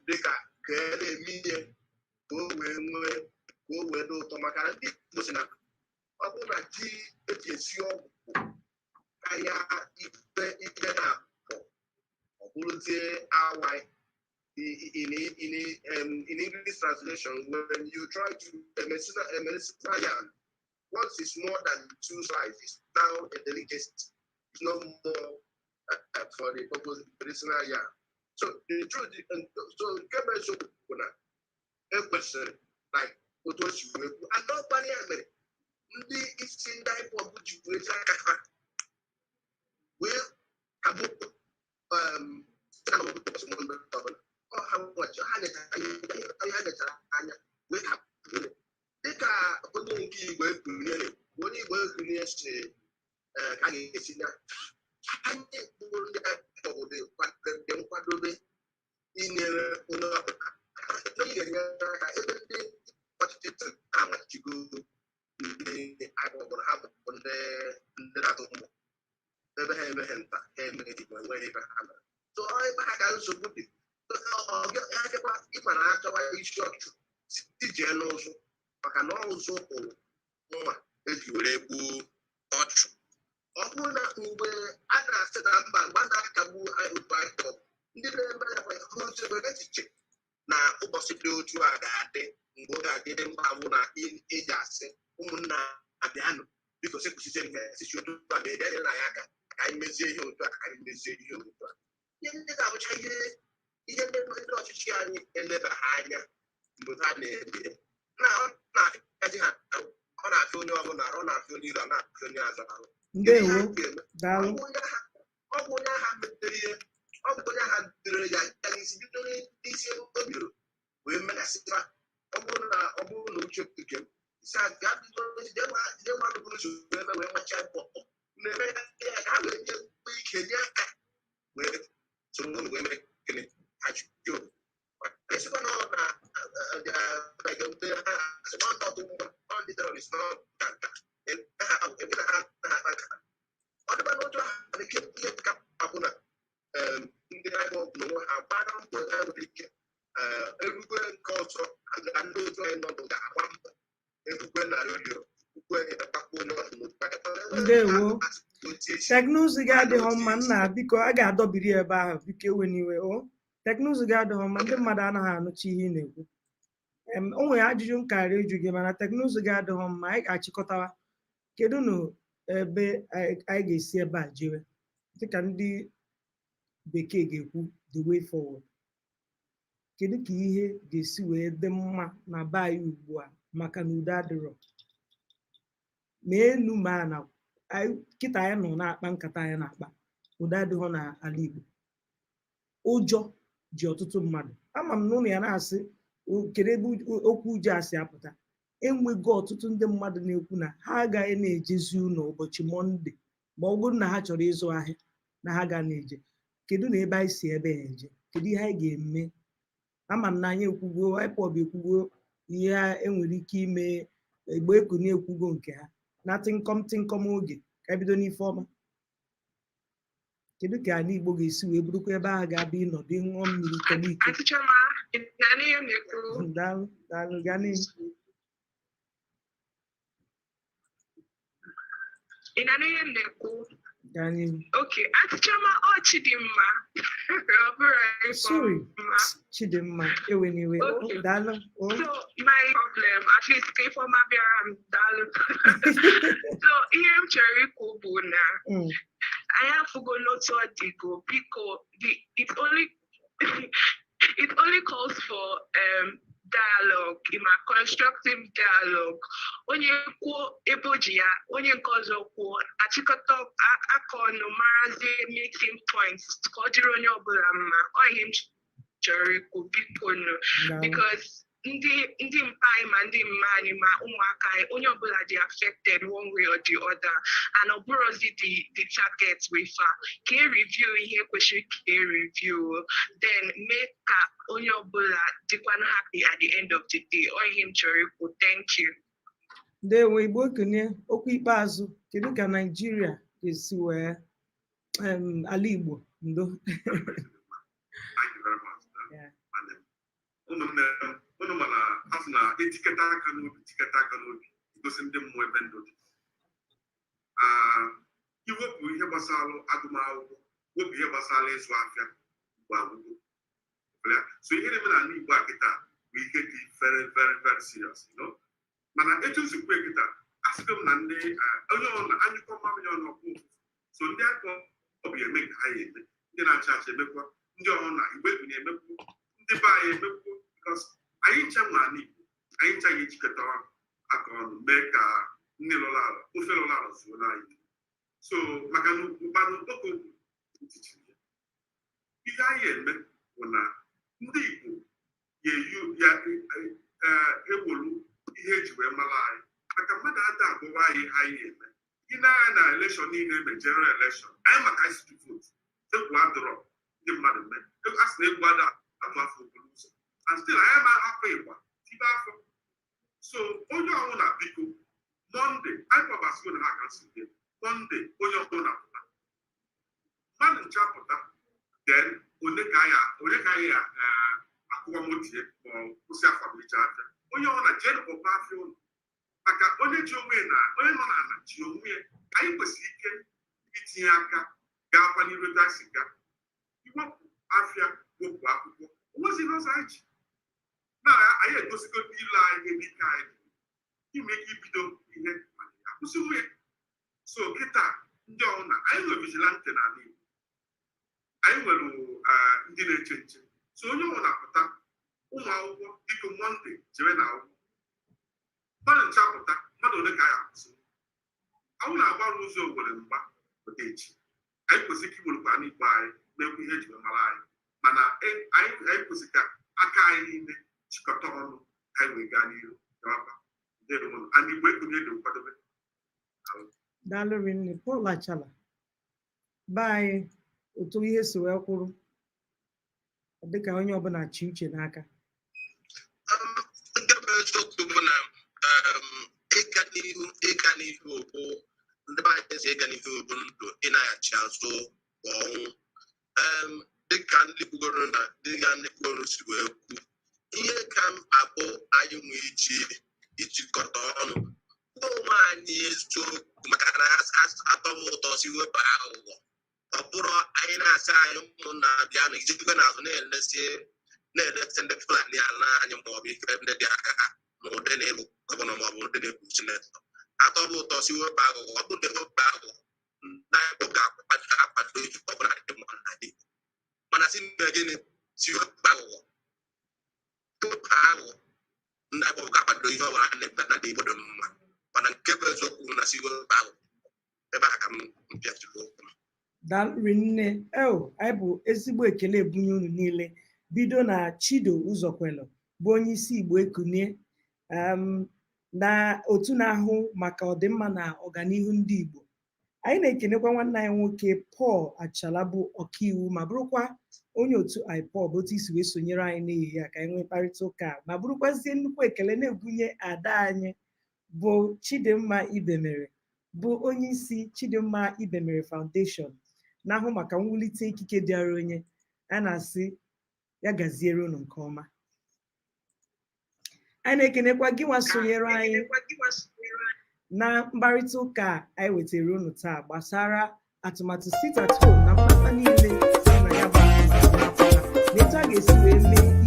dịka ka e na-eme ihe ka o wee nwee, ka o wee dị ụtọ, maka na ndị Igbo sị na ọ bụrụ na ji eji esi ọgwụ karịa ife na-apụ, ọ bụrụzie awa. In English translation, when you try to a medicinal yam, once it's more than two slices, it's now a delicacy. It's no more for the purpose of medicinal yam. So the truth, so nke bụ eziokwu bụ na ekwesịrị, like otu o si wee kwu, and ọkpara ya mere ndị isi ndị IPOB ji wee ji aka ha wee abụ site na ụbọchị Mọnde ọbụla ọ ha nwachi ha nechara ihe ha nechara anya wee hapụ dịka onye nke Igbo Ekunie, onye Igbo Ekunie si ka a ga-esi na anyị bụ ndị IPOB dị nkwadobe inyere onye ọbụla onye ga-enyere aka ebe ndị ọchịchị amachigo ndị IPOB ha bụ ndị na-atụ mgbọ ebe ha emeghe nta ha emeghe igbo, enweghị ebe ha mere. So ebe ha ka nsogbu dị agakwa ịma na achọwa isi ọchụ si jee n'ụzụ, maka na ụzụ kwụrụ mma eji were gbuo ọchụ. Ọ bụrụ na mgbe a na-asị na mba, mgbe a na-akagbu otu IPOB, ndị na-eme ya hụzi were echiche na ụbọchị dị otu a ga-adị mgbe ọ ga-adịrị mkpa bụ na eji asị ụmụnna abịanụ, biko, sịkwụsịzie nke sisi otu a na-enyere anyị aka ka anyị mezie ihe otu a, ka anyị mezie ihe otu a. Ihe ndị ga-abụcha ihe ndị ọchịchị anyị elebaghị anya mgbe ha na-eme na ọ na-afịaji ha, ọ na-afịa onye ọbụla arụ, ọ na-afịa onye iru, ọ na-afịa onye azụ arụ. Ndewo, daalụ. Ọ bụ onye agha metere ihe, ọ bụ onye agha dere ya ya n'isi, bido n'isi ebe o bidoro wee megasịra. Ọ bụrụ na uche nke m si a gaa bido jide mmadụ bụrụ nsogbu ebe wee macha mbọ na-eme ya ka ha wee nye ike nye aka wee soro ụlọ wee mee gịnị ajụjụ esikwa na ọ na nọdụ ga-agba mbọ ekwukwe na redio kwukwe ekwakwa onye ọzọ n'otu Ndewo. Teknụzụ gị adịghị mma nna, biko a ga-adọbiri ya ebe ahụ. Biko ewe n'iwe o, teknụzụ gị adịghị mma, ndị mmadụ anaghị anụcha ihe ị na-ekwu. O nwere ajụjụ m karịa ịjụ gị, mana teknụzụ gị adịghị mma. Anyị ga-achịkọtawa. Kedu nụ ebe anyị ga-esi ebe a jewe, dịka ndị bekee ga-ekwu, the way forward? Kedu ka ihe ga-esi wee dị mma na be anyị ugbu a, maka na udo adịrọ ma elu ma na anyị? Kịta anyị nọ na-akpa nkata anyị na-akpa, udo adịghọ n'ala Igbo. Ụjọ ji ọtụtụ mmadụ. Ama m na ụlọ ya na-asị, "Kedu ebe okwu ụjọ a si apụta?" Enwego ọtụtụ ndị mmadụ na-ekwu na ha agaghị na-ejezi ụlọ ụbọchị Monday, ma ọ bụrụ na ha chọrọ ịzụ ahịa na ha ga na-eje. Kedu na ebe anyị si ebe a eje? Kedu ihe anyị ga-eme? Ama m na anyị ekwugo, IPOB ekwugo ihe enwere ike ime, Igbo Ekunie ekwugo nke ha na tịnkọm tịnkọm. Oge ka ebido n'ife ọma. Kedu ka ala Igbo ga-esi wee bụrụkwa ebe ahụ ga-abịa ịnọdụ, ṅụọ mmiri, tọgbọ iko? Aunty Chioma, ị na-anụ ihe m na-ekwu? Daalụ, daalụ, gaa n'ihu. Ị na-anụ ihe m na-ekwu? Gaa n'ihu. Okay, Aunty Chioma, ọ Chidimma. Ọ bụrụ Sorry. Ifeọma. Chidimma, ewe n'iwe. Okay. Daalụ o. So my problem, at least ka Ifeọma bịara m, daalụ. So ihe m chọrọ ikwu bụ na anyị afụgo n'otu ọ dịgo. Biko, it only calls for dialogue, ịma, constructive dialogue. Onye kwuo ebe o ji ya, onye nke ọzọ kwuo, achịkọta aka ọnụ, marazie meeting points ka ọ dịrị onye ọbụla mma. Ọ ihe m chọrọ ikwu, biko nụ. Daalụ. Because ndị mpa anyị, ma ndị mma anyị, ma ụmụaka anyị, onye ọbụla dị affected one way or the other, and ọ bụrụzi the target wefa ka e review ihe kwesịrị ka e review, then mee ka onye ọbụla dịkwanụ happy at the end of the day. Ọ ihe m chọrọ ikwu. Thank you. Ndewo. Igbo Ekunie, okwu ikpeazụ. Kedu ka Naijiria ga-esi wee ala Igbo ndo? Thank you very much. Yeah. Nwanne m. Ụmụnne m, unu ma na a sị na etiketa aka n'obi, tiketa aka n'obi, igosi ndị mmụọ ebe ndụ dị. Ah, iwepụ ihe gbasara agụmakwụkwọ, wepụ ihe gbasara ịzụ afịa, mgbe agwụgwọ ya. So ihe na-eme n'ala Igbo a kịta bụ ihe dị very, very, very serious. Mana etu nsikwu kịta, asịgo m na ndị onye ọna anyụkọ mamịrị ọnụ ọkpụ ụfụfụ. So ndị aka ọ bụ eme nke ha ya eme, ndị na-achị achị emekwa, ndị ọna Igbo Ekunie emekwu, ndị be anyị emekwu, because anyị ncha nwe ala Igbo. Anyị ncha ga-ejikọta aka ọnụ mee ka nne lụrụ ala, ofe lụrụ ala zuola anyị. So maka na ụkpanụ okpoko ntịchiri ya, ihe anyị eme bụ na ndị Igbo ga-eyu ya ewolu ihe eji wee mara anyị, maka mmadụ ada agụwa anyị ihe anyị eme. Ị na-anya na election niile eme, general election anyị, maka anyị si vote, egwu adọrọ ndị mmadụ mee. A sị na egwu ada atụ afọ okporo ụzọ, and still anyị ama hapụ ịgba tibe afọ. So onye ọbụla, biko, Monday anyị kpọbasịgo na ha ka nsi gị Monday, onye ọbụla pụta, mmadụ ncha pụta. Then onye ka anyị onye ka anyị akụwa motie ma ọ kwụsị afọ ma afịa. Onye ọbụla jee kpọpa afịa ụlọ, maka onye ji onwe ya na onye nọ n'ala ji onwe ya. Anyị kwesịrị ike itinye aka gaakwa n'iru ebe anyị si gaa, iwepụ afịa, wepụ akwụkwọ, onwezi ihe ọzọ anyị ji na anyị egosigo ile anyị ebe ike anyị dị ime ike ibido ihe mana akwụsịwo ya. So kịta ndị ọbụla, anyị nwere vigilante n'ala Igbo, anyị nwere ndị na-eche nche. So onye ọbụla pụta. Ụmụ akwụkwọ, biko, Monday jebe na akwụkwọ, mmadụ ncha pụta. Mmadụ ole ka anyị akwụsị awụ na-agbara ụzọ Owere mgba pụta echi? Anyị kwesịrị ka iwerukwa n'igbo anyị mekwa ihe eji wee mara anyị, mana anyị kwesịrị ka aka anyị niile chịkọta ọnụ ka anyị wee gaa n'ihu gawakwa. Ndewo. And Igbo Ekunie dị nkwadobe. Daalụ rinne, Paul Achala. Be anyị, otu ihe si wee kwụrụ, ọ dịka onye ọbụla chi uche n'aka. Nke bụ eziokwu bụ na ịga n'ihu bụ, ndị be anyị si, ịga n'ihu bụ ndụ, ịnaghachi azụ bụ ọnwụ. Dịka ndị kwugoro na dịka ndị kwugoro si wee kwu ihe ka ka mkpa bụ anyị nwee iji ijikọta ọnụ kwuo onwe anyị eziokwu, maka na atọ m ụtọ si wepụ aghụghọ. Ọ bụrụ anyị na-asị anyị ụmụnna bịa na ijikwe n'azụ na-elesi na-elesi ndị Fulani ala anyị, maọbụ ife ndị dị aka ha na ụdị na-ebu governor, maọbụ ụdị na-ebu senator. Atọ m ụtọ si wepụ aghụghọ. Ọ bụrụ na ewepụ aghụghọ, ndị anyị ga-akwado akwado ife ọbụla dị mma n'ala Igbo. Mana si mee gịnị? Si wepụ aghụghọ, wepụ aghụghọ, ndị Igbo ga-akwado ihe ọbụla a na-eme n'ala Igbo dị mma. Mana nke bụ eziokwu na si wepụ aghụghọ. Ebe a ka m mpịachiri okwu m. Daalụ rinne. Eo, anyị bụ ezigbo ekele ebunye unu niile, bido na Chido Ụzọkwelu, bụ onye isi Igbo Ekunie, na otu na-ahụ maka ọdịmma na ọganihu ndị Igbo. Anyị na-ekenekwa nwanne anyị nwoke Paul Achala, bụ ọkaiwu ma bụrụkwa onye otu IPOB, otu isi wee sonyere anyị n'ehihie a ka anyị nwee mkparịta ụka a, ma bụrụkwazie nnukwu ekele na-ebunye ada anyị bụ Chidimma Ibemere, bụ onye isi Chidimma Ibemere Foundation, na-ahụ maka mwulite ikike dịara onye. A na-asị ya gaziere unu nke ọma. Anyị na-ekenekwa gị nwa sonyere anyị na mkparịta ụka anyị wetara unu taa gbasara atụmatụ sit at home na mkpata niile si na ya bụ atụmatụ na-apụta, na etu a ga-esi wee mee.